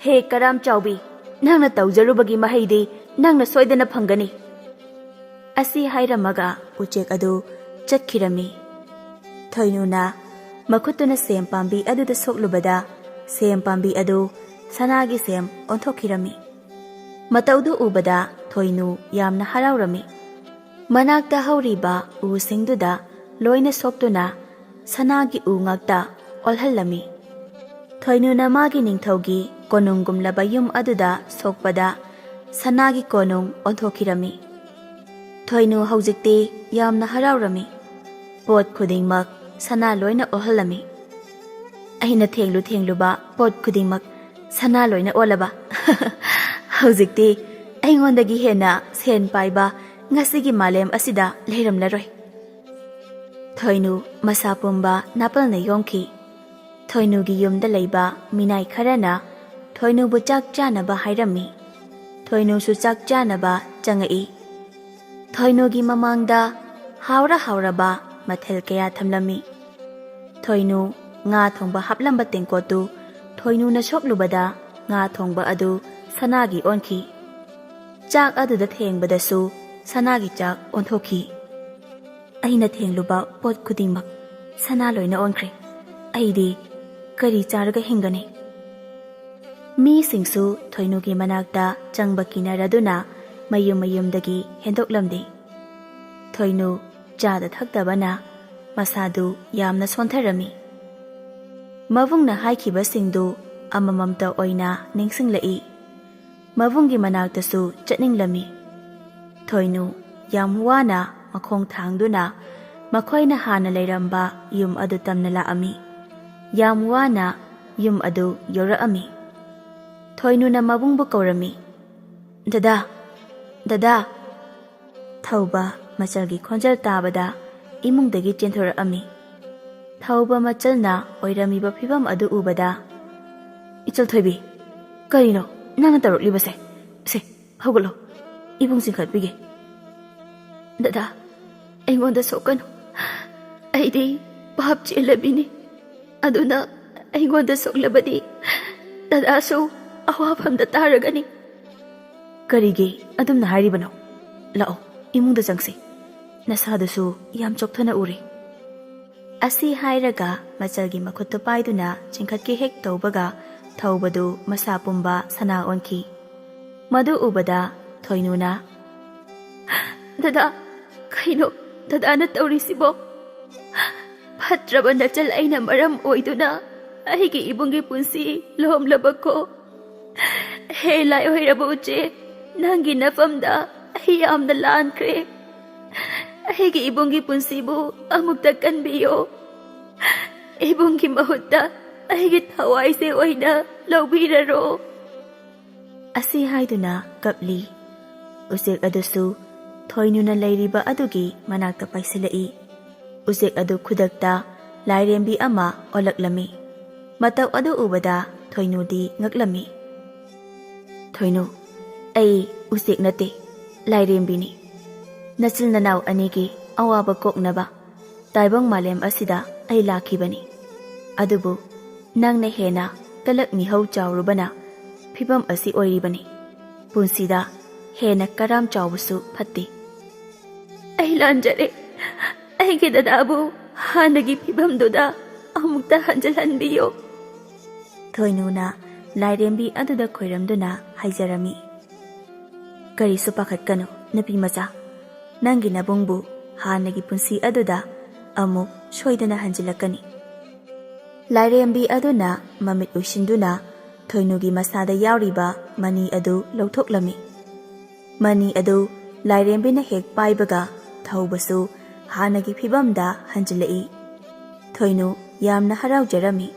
"ꯍꯦ ꯀꯔꯥꯝ ꯆꯥꯎꯕꯤ, ꯅꯪꯅ ꯇꯧꯖꯔꯨꯕꯒꯤ ꯃꯍꯩꯗꯤ ꯅꯪꯅ ꯁꯣꯏꯗꯅ ꯐꯪꯒꯅꯤ꯫" ꯑꯁꯤ ꯍꯥꯏꯔꯝꯃꯒ ꯎꯆꯦꯛ ꯑꯗꯨ ꯆꯠꯈꯤꯔꯝꯃꯤ꯫ ꯊꯣꯏꯅꯨꯅ ꯃꯈꯨꯠꯇꯨꯅ ꯁꯦꯝ ꯄꯥꯝꯕꯤ ꯑꯗꯨꯗ ꯁꯣꯛꯂꯨꯕꯗ ꯁꯦꯝ ꯄꯥꯝꯕꯤ ꯑꯗꯨ ꯁꯅꯥꯒꯤ ꯁꯦꯝ ꯑꯣꯟꯊꯣꯛꯈꯤꯔꯝꯃꯤ꯫ ꯃꯇꯧꯗꯨ ꯎꯕꯗ ꯊꯣꯏꯅꯨ ꯌꯥꯝꯅ ꯍꯔꯥꯎꯔꯝꯃꯤ꯫ ꯃꯅꯥꯛꯇ ꯍꯧꯔꯤꯕ ꯎꯁꯤꯡꯗꯨꯗ ꯂꯣꯏꯅ ꯁꯣꯛꯇꯨꯅ ꯁꯅꯥꯒꯤ ꯎ ꯉꯥꯛꯇ ꯑꯣꯜꯍꯜꯂꯝꯃꯤ꯫ ꯊꯣꯏꯅꯨꯅ ꯃꯥꯒꯤ ꯅꯤꯡꯊꯧꯒꯤ ꯀꯣꯅꯨꯡꯒꯨꯝꯂꯕ ꯌꯨꯝ ꯑꯗꯨꯗ ꯁꯣꯛꯄꯗ ꯁꯅꯥꯒꯤ ꯀꯣꯅꯨꯡ ꯑꯣꯟꯊꯣꯛꯈꯤꯔꯝꯃꯤ꯫ ꯊꯣꯏꯅꯨ ꯍꯧꯖꯤꯛꯇꯤ ꯌꯥꯝꯅ ꯍꯔꯥꯎꯔꯝꯃꯤ꯫ ꯄꯣꯠ ꯈꯨꯗꯤꯡꯃꯛ ꯁꯅꯥ ꯂꯣꯏꯅ ꯑꯣꯜꯍꯜꯂꯝꯃꯤ꯫ "ꯑꯩꯅ ꯊꯦꯡꯂꯨ ꯊꯦꯡꯂꯨꯕ ꯄꯣꯠ ꯈꯨꯗꯤꯡꯃꯛ ꯁꯅꯥ ꯂꯣꯏꯅ ꯑꯣꯜꯂꯕ꯫ ꯍꯧꯖꯤꯛꯇꯤ ꯑꯩꯉꯣꯟꯗꯒꯤ ꯍꯦꯟꯅ ꯁꯦꯟ ꯄꯥꯏꯕ ꯉꯁꯤꯒꯤ ꯃꯥꯂꯦꯝ ꯑꯁꯤꯗ ꯂꯩꯔꯝꯂꯔꯣꯏ꯫" ꯊꯣꯏꯅꯨ ꯃꯁꯥ ꯄꯨꯝꯕ ꯅꯥꯄꯜꯅ ꯌꯣꯝꯈꯤ꯫ ꯊꯣꯏꯅꯨꯒꯤ ꯌꯨꯝꯗ ꯂꯩꯕ ꯃꯤꯅꯥꯏ ꯈꯔꯅ ꯊꯣꯏꯅꯨꯕꯨ ꯆꯥꯛ ꯆꯥꯅꯕ ꯍꯥꯏꯔꯝꯃꯤ꯫ ꯊꯣꯏꯅꯨꯁꯨ ꯆꯥꯛ ꯆꯥꯅꯕ ꯆꯪꯉꯛꯏ꯫ ꯊꯣꯏꯅꯨꯒꯤ ꯃꯃꯥꯡꯗ ꯍꯥꯎꯔ ꯍꯥꯎꯔꯕ ꯃꯊꯦꯜ ꯀꯌꯥ ꯊꯝꯂꯝꯃꯤ꯫ ꯊꯣꯏꯅꯨ ꯉꯥ ꯊꯣꯡꯕ ꯍꯥꯞꯂꯝꯕ ꯇꯦꯡꯀꯣꯠꯇꯨ ꯊꯣꯏꯅꯨꯅ ꯁꯣꯛꯂꯨꯕꯗ ꯉꯥ ꯊꯣꯡꯕ ꯑꯗꯨ ꯁꯅꯥꯒꯤ ꯑꯣꯟꯈꯤ꯫ ꯆꯥꯛ ꯑꯗꯨꯗ ꯊꯦꯡꯕꯗꯁꯨ ꯁꯅꯥꯒꯤ ꯆꯥꯛ ꯑꯣꯟꯊꯣꯛꯈꯤ꯫ "ꯑꯩꯅ ꯊꯦꯡꯂꯨꯕ ꯄꯣꯠ ꯈꯨꯗꯤꯡꯃꯛ ꯁꯅꯥ ꯂꯣꯏꯅ ꯑꯣꯟꯈ꯭ꯔꯦ꯫ ꯑꯩꯗꯤ ꯀꯔꯤ ꯆꯥꯔꯒ ꯍꯤꯡꯒꯅꯤ?" ꯃꯤꯁꯤꯡꯁꯨ ꯊꯣꯏꯅꯨꯒꯤ ꯃꯅꯥꯛꯇ ꯆꯪꯕ ꯀꯤꯅꯔꯗꯨꯅ ꯃꯌꯨꯝ ꯃꯌꯨꯝꯗꯒꯤ ꯍꯦꯟꯗꯣꯛꯂꯝꯗꯦ꯫ ꯊꯣꯏꯅꯨ ꯆꯥꯗ ꯊꯛꯇꯕꯅ ꯃꯁꯥꯗꯨ ꯌꯥꯝꯅ ꯁꯣꯟꯊꯔꯝꯃꯤ꯫ ꯃꯕꯨꯡꯅ ꯍꯥꯏꯈꯤꯕꯁꯤꯡꯗꯨ ꯑꯃꯃꯝꯇ ꯑꯣꯏꯅ ꯅꯤꯡꯁꯤꯡꯂꯛꯏ꯫ ꯃꯕꯨꯡꯒꯤ ꯃꯅꯥꯛꯇꯁꯨ ꯆꯠꯅꯤꯡꯂꯝꯃꯤ꯫ ꯊꯣꯏꯅꯨ ꯌꯥꯝ ꯋꯥꯅ ꯃꯈꯣꯡ ꯊꯥꯡꯗꯨꯅ ꯃꯈꯣꯏꯅ ꯍꯥꯟꯅ ꯂꯩꯔꯝꯕ ꯌꯨꯝ ꯑꯗꯨ ꯇꯝꯅ ꯂꯥꯛꯑꯝꯃꯤ꯫ ꯌꯥꯝ ꯋꯥꯅ ꯌꯨꯝ ꯑꯗꯨ ꯌꯧꯔꯛꯑꯝꯃꯤ꯫ ꯊꯣꯏꯅꯨꯅ ꯃꯕꯨꯡꯕꯨ ꯀꯧꯔꯝꯃꯤ꯫ "ꯗꯗꯥ! ꯗꯗꯥ!" ꯊꯧꯕ ꯃꯆꯜꯒꯤ ꯈꯣꯟꯖꯦꯜ ꯇꯥꯕꯗ ꯏꯃꯨꯡꯗꯒꯤ ꯆꯦꯟꯊꯣꯔꯛꯑꯝꯃꯤ꯫ ꯊꯧꯕ ꯃꯆꯜꯅ ꯑꯣꯏꯔꯝꯃꯤꯕ ꯐꯤꯕꯝ ꯑꯗꯨ ꯎꯕꯗ, "ꯏꯆꯜ ꯊꯣꯏꯕꯤ, ꯀꯔꯤꯅꯣ ꯅꯪꯅ ꯇꯧꯔꯛꯂꯤꯕꯁꯦ? ꯁꯦ, ꯍꯧꯒꯠꯂꯣ, ꯏꯕꯨꯡ ꯆꯤꯡꯈꯠꯄꯤꯒꯦ꯫" "ꯗꯗꯥ, ꯑꯩꯉꯣꯟꯗ ꯁꯣꯛꯀꯅꯨ꯫ ꯑꯩꯗꯤ ꯚꯥꯞ ꯆꯦꯜꯂꯕꯤꯅꯤ꯫ ꯑꯗꯨꯅ ꯑꯩꯉꯣꯟꯗ ꯁꯣꯛꯂꯕꯗꯤ ꯗꯗꯥꯁꯨ ꯑꯋꯥꯐꯝꯗ ꯇꯥꯔꯒꯅꯤ꯫" "ꯀꯔꯤꯒꯤ ꯑꯗꯨꯝꯅ ꯍꯥꯏꯔꯤꯕꯅꯣ? ꯂꯥꯛꯑꯣ, ꯏꯃꯨꯡꯗ ꯆꯪꯁꯤ꯫ ꯅꯁꯥꯗꯨꯁꯨ ꯌꯥꯝ ꯆꯣꯛꯊꯅ ꯎꯔꯦ꯫" ꯑꯁꯤ ꯍꯥꯏꯔꯒ ꯃꯆꯜꯒꯤ ꯃꯈꯨꯠꯇꯨ ꯄꯥꯏꯗꯨꯅ ꯆꯤꯡꯈꯠꯀꯦ ꯍꯦꯛ ꯇꯧꯕꯒ ꯊꯧꯕꯗꯨ ꯃꯁꯥ ꯄꯨꯝꯕ ꯁꯅꯥ ꯑꯣꯟꯈꯤ꯫ ꯃꯗꯨ ꯎꯕꯗ ꯊꯣꯏꯅꯨꯅ, "ꯗꯗꯥ, ꯀꯩꯅꯣ ꯗꯗꯥꯅ ꯇꯧꯔꯤꯁꯤꯕꯣ? ꯐꯠꯇ꯭ꯔꯕ ꯅꯆꯜ ꯑꯩꯅ ꯃꯔꯝ ꯑꯣꯏꯗꯨꯅ ꯑꯩꯒꯤ ꯏꯕꯨꯡꯒꯤ ꯄꯨꯟꯁꯤ ꯂꯣꯝꯂꯕꯀꯣ? ꯍꯦ ꯂꯥꯏ ꯑꯣꯏꯔꯕ ꯎꯆꯦ, ꯅꯪꯒꯤ ꯅꯐꯝꯗ ꯑꯩ ꯌꯥꯝꯅ ꯂꯥꯟꯈ꯭ꯔꯦ꯫ ꯑꯩꯒꯤ ꯏꯕꯨꯡꯒꯤ ꯄꯨꯟꯁꯤꯕꯨ ꯑꯃꯨꯛꯇ ꯀꯟꯕꯤꯌꯣ꯫ ꯏꯕꯨꯡꯒꯤ ꯃꯍꯨꯠꯇ ꯑꯩꯒꯤ ꯊꯋꯥꯏꯁꯦ ꯑꯣꯏꯅ ꯂꯧꯕꯤꯔꯔꯣ꯫" ꯑꯁꯤ ꯍꯥꯏꯗꯨꯅ ꯀꯞꯂꯤ꯫ ꯎꯆꯦꯛ ꯑꯗꯨꯁꯨ ꯊꯣꯏꯅꯨꯅ ꯂꯩꯔꯤꯕ ꯑꯗꯨꯒꯤ ꯃꯅꯥꯛꯇ ꯄꯥꯏꯁꯤꯜꯂꯛꯏ꯫ ꯎꯆꯦꯛ ꯑꯗꯨ ꯈꯨꯗꯛꯇ ꯂꯥꯏꯔꯦꯝꯕꯤ ꯑꯃ ꯑꯣꯜꯂꯛꯂꯝꯃꯤ꯫ ꯃꯇꯧ ꯑꯗꯨ ꯎꯕꯗ ꯊꯣꯏꯅꯨꯗꯤ ꯉꯛꯂꯝꯃꯤ꯫ "ꯊꯣꯏꯅꯨ, ꯑꯩ ꯎꯆꯦꯛ ꯅꯠꯇꯦ, ꯂꯥꯏꯔꯦꯝꯕꯤꯅꯤ꯫ ꯅꯆꯤꯟ ꯅꯅꯥꯎ ꯑꯅꯤꯒꯤ ꯑꯋꯥꯕ ꯀꯣꯛꯅꯕ ꯇꯥꯏꯕꯪ ꯃꯥꯂꯦꯝ ꯑꯁꯤꯗ ꯑꯩ ꯂꯥꯛꯈꯤꯕꯅꯤ꯫ ꯑꯗꯨꯕꯨ ꯅꯪꯅ ꯍꯦꯟꯅ ꯀꯂꯛ ꯃꯤꯍꯧ ꯆꯥꯎꯔꯨꯕꯅ ꯐꯤꯕꯝ ꯑꯁꯤ ꯑꯣꯏꯔꯤꯕꯅꯤ꯫ ꯄꯨꯟꯁꯤꯗ ꯍꯦꯟꯅ ꯀꯔꯥꯝ ꯆꯥꯎꯕꯁꯨ ꯐꯠꯇꯦ꯫ ꯑꯩ ꯂꯥꯟꯖꯔꯦ꯫ ꯑꯩꯒꯤ ꯗꯗꯥꯕꯨ ꯍꯥꯟꯅꯒꯤ ꯐꯤꯕꯝꯗꯨꯗ ꯑꯃꯨꯛꯇ ꯍꯟꯖꯤꯜꯍꯟꯕꯤꯌꯨ꯫ ꯊꯣꯏꯅꯨꯅ ꯂꯥꯏꯔꯦꯝꯕꯤ ꯑꯗꯨꯗ ꯈꯣꯏꯔꯝꯗꯨꯅ ꯍꯥꯏꯖꯔꯝꯃꯤ꯫ ꯀꯔꯤꯁꯨ ꯄꯥꯈꯠꯀꯅꯨ, ꯅꯨꯄꯤ ꯃꯆꯥ꯫ ꯅꯪꯒꯤ ꯅꯕꯨꯡꯕꯨ ꯍꯥꯟꯅꯒꯤ ꯄꯨꯟꯁꯤ ꯑꯗꯨꯗ ꯑꯃꯨꯛ ꯁꯣꯏꯗꯅ ꯍꯟꯖꯤꯜꯂꯛꯀꯅꯤ꯫ ꯂꯥꯏꯔꯦꯝꯕꯤ ꯑꯗꯨꯅ ꯃꯃꯤꯠ ꯎꯏꯁꯤꯟꯗꯨꯅ ꯊꯣꯏꯅꯨꯒꯤ ꯃꯁꯥꯗ ꯌꯥꯎꯔꯤꯕ ꯃꯅꯤ ꯑꯗꯨ ꯂꯧꯊꯣꯛꯂꯝꯃꯤ꯫ ꯃꯅꯤ ꯑꯗꯨ ꯂꯥꯏꯔꯦꯝꯕꯤꯅ ꯍꯦꯛ ꯄꯥꯏꯕꯒ ꯊꯧꯕꯁꯨ ꯍꯥꯟꯅꯒꯤ ꯐꯤꯕꯝꯗ ꯍꯟꯖꯤꯜꯂꯛꯏ꯫ ꯊꯣꯏꯅꯨ ꯌꯥꯝꯅ ꯍꯔꯥꯎꯖꯔꯝꯃꯤ꯫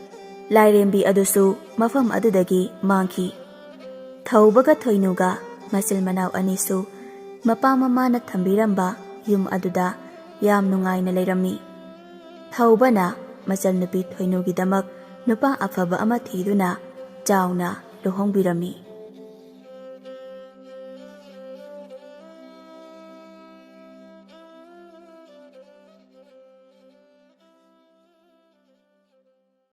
ꯂꯥꯏꯔꯦꯝꯕꯤ ꯑꯗꯨꯁꯨ ꯃꯐꯝ ꯑꯗꯨꯗꯒꯤ ꯃꯥꯡꯈꯤ꯫ ꯊꯧꯕꯒ ꯊꯣꯏꯅꯨꯒ ꯃꯆꯤꯜ ꯃꯅꯥꯎ ꯑꯅꯤꯁꯨ ꯃꯄꯥ ꯃꯃꯥꯅ ꯊꯝꯕꯤꯔꯝꯕ ꯌꯨꯝ ꯑꯗꯨꯗ ꯌꯥꯝ ꯅꯨꯡꯉꯥꯏꯅ ꯂꯩꯔꯝꯃꯤ꯫ ꯊꯧꯕꯅ ꯃꯆꯜꯅꯨꯄꯤ ꯊꯣꯏꯅꯨꯒꯤꯗꯃꯛ ꯅꯨꯄꯥ ꯑꯐꯕ ꯑꯃ ꯊꯤꯗꯨꯅ ꯆꯥꯎꯅ ꯂꯨꯍꯣꯡꯕꯤꯔꯝꯃꯤ꯫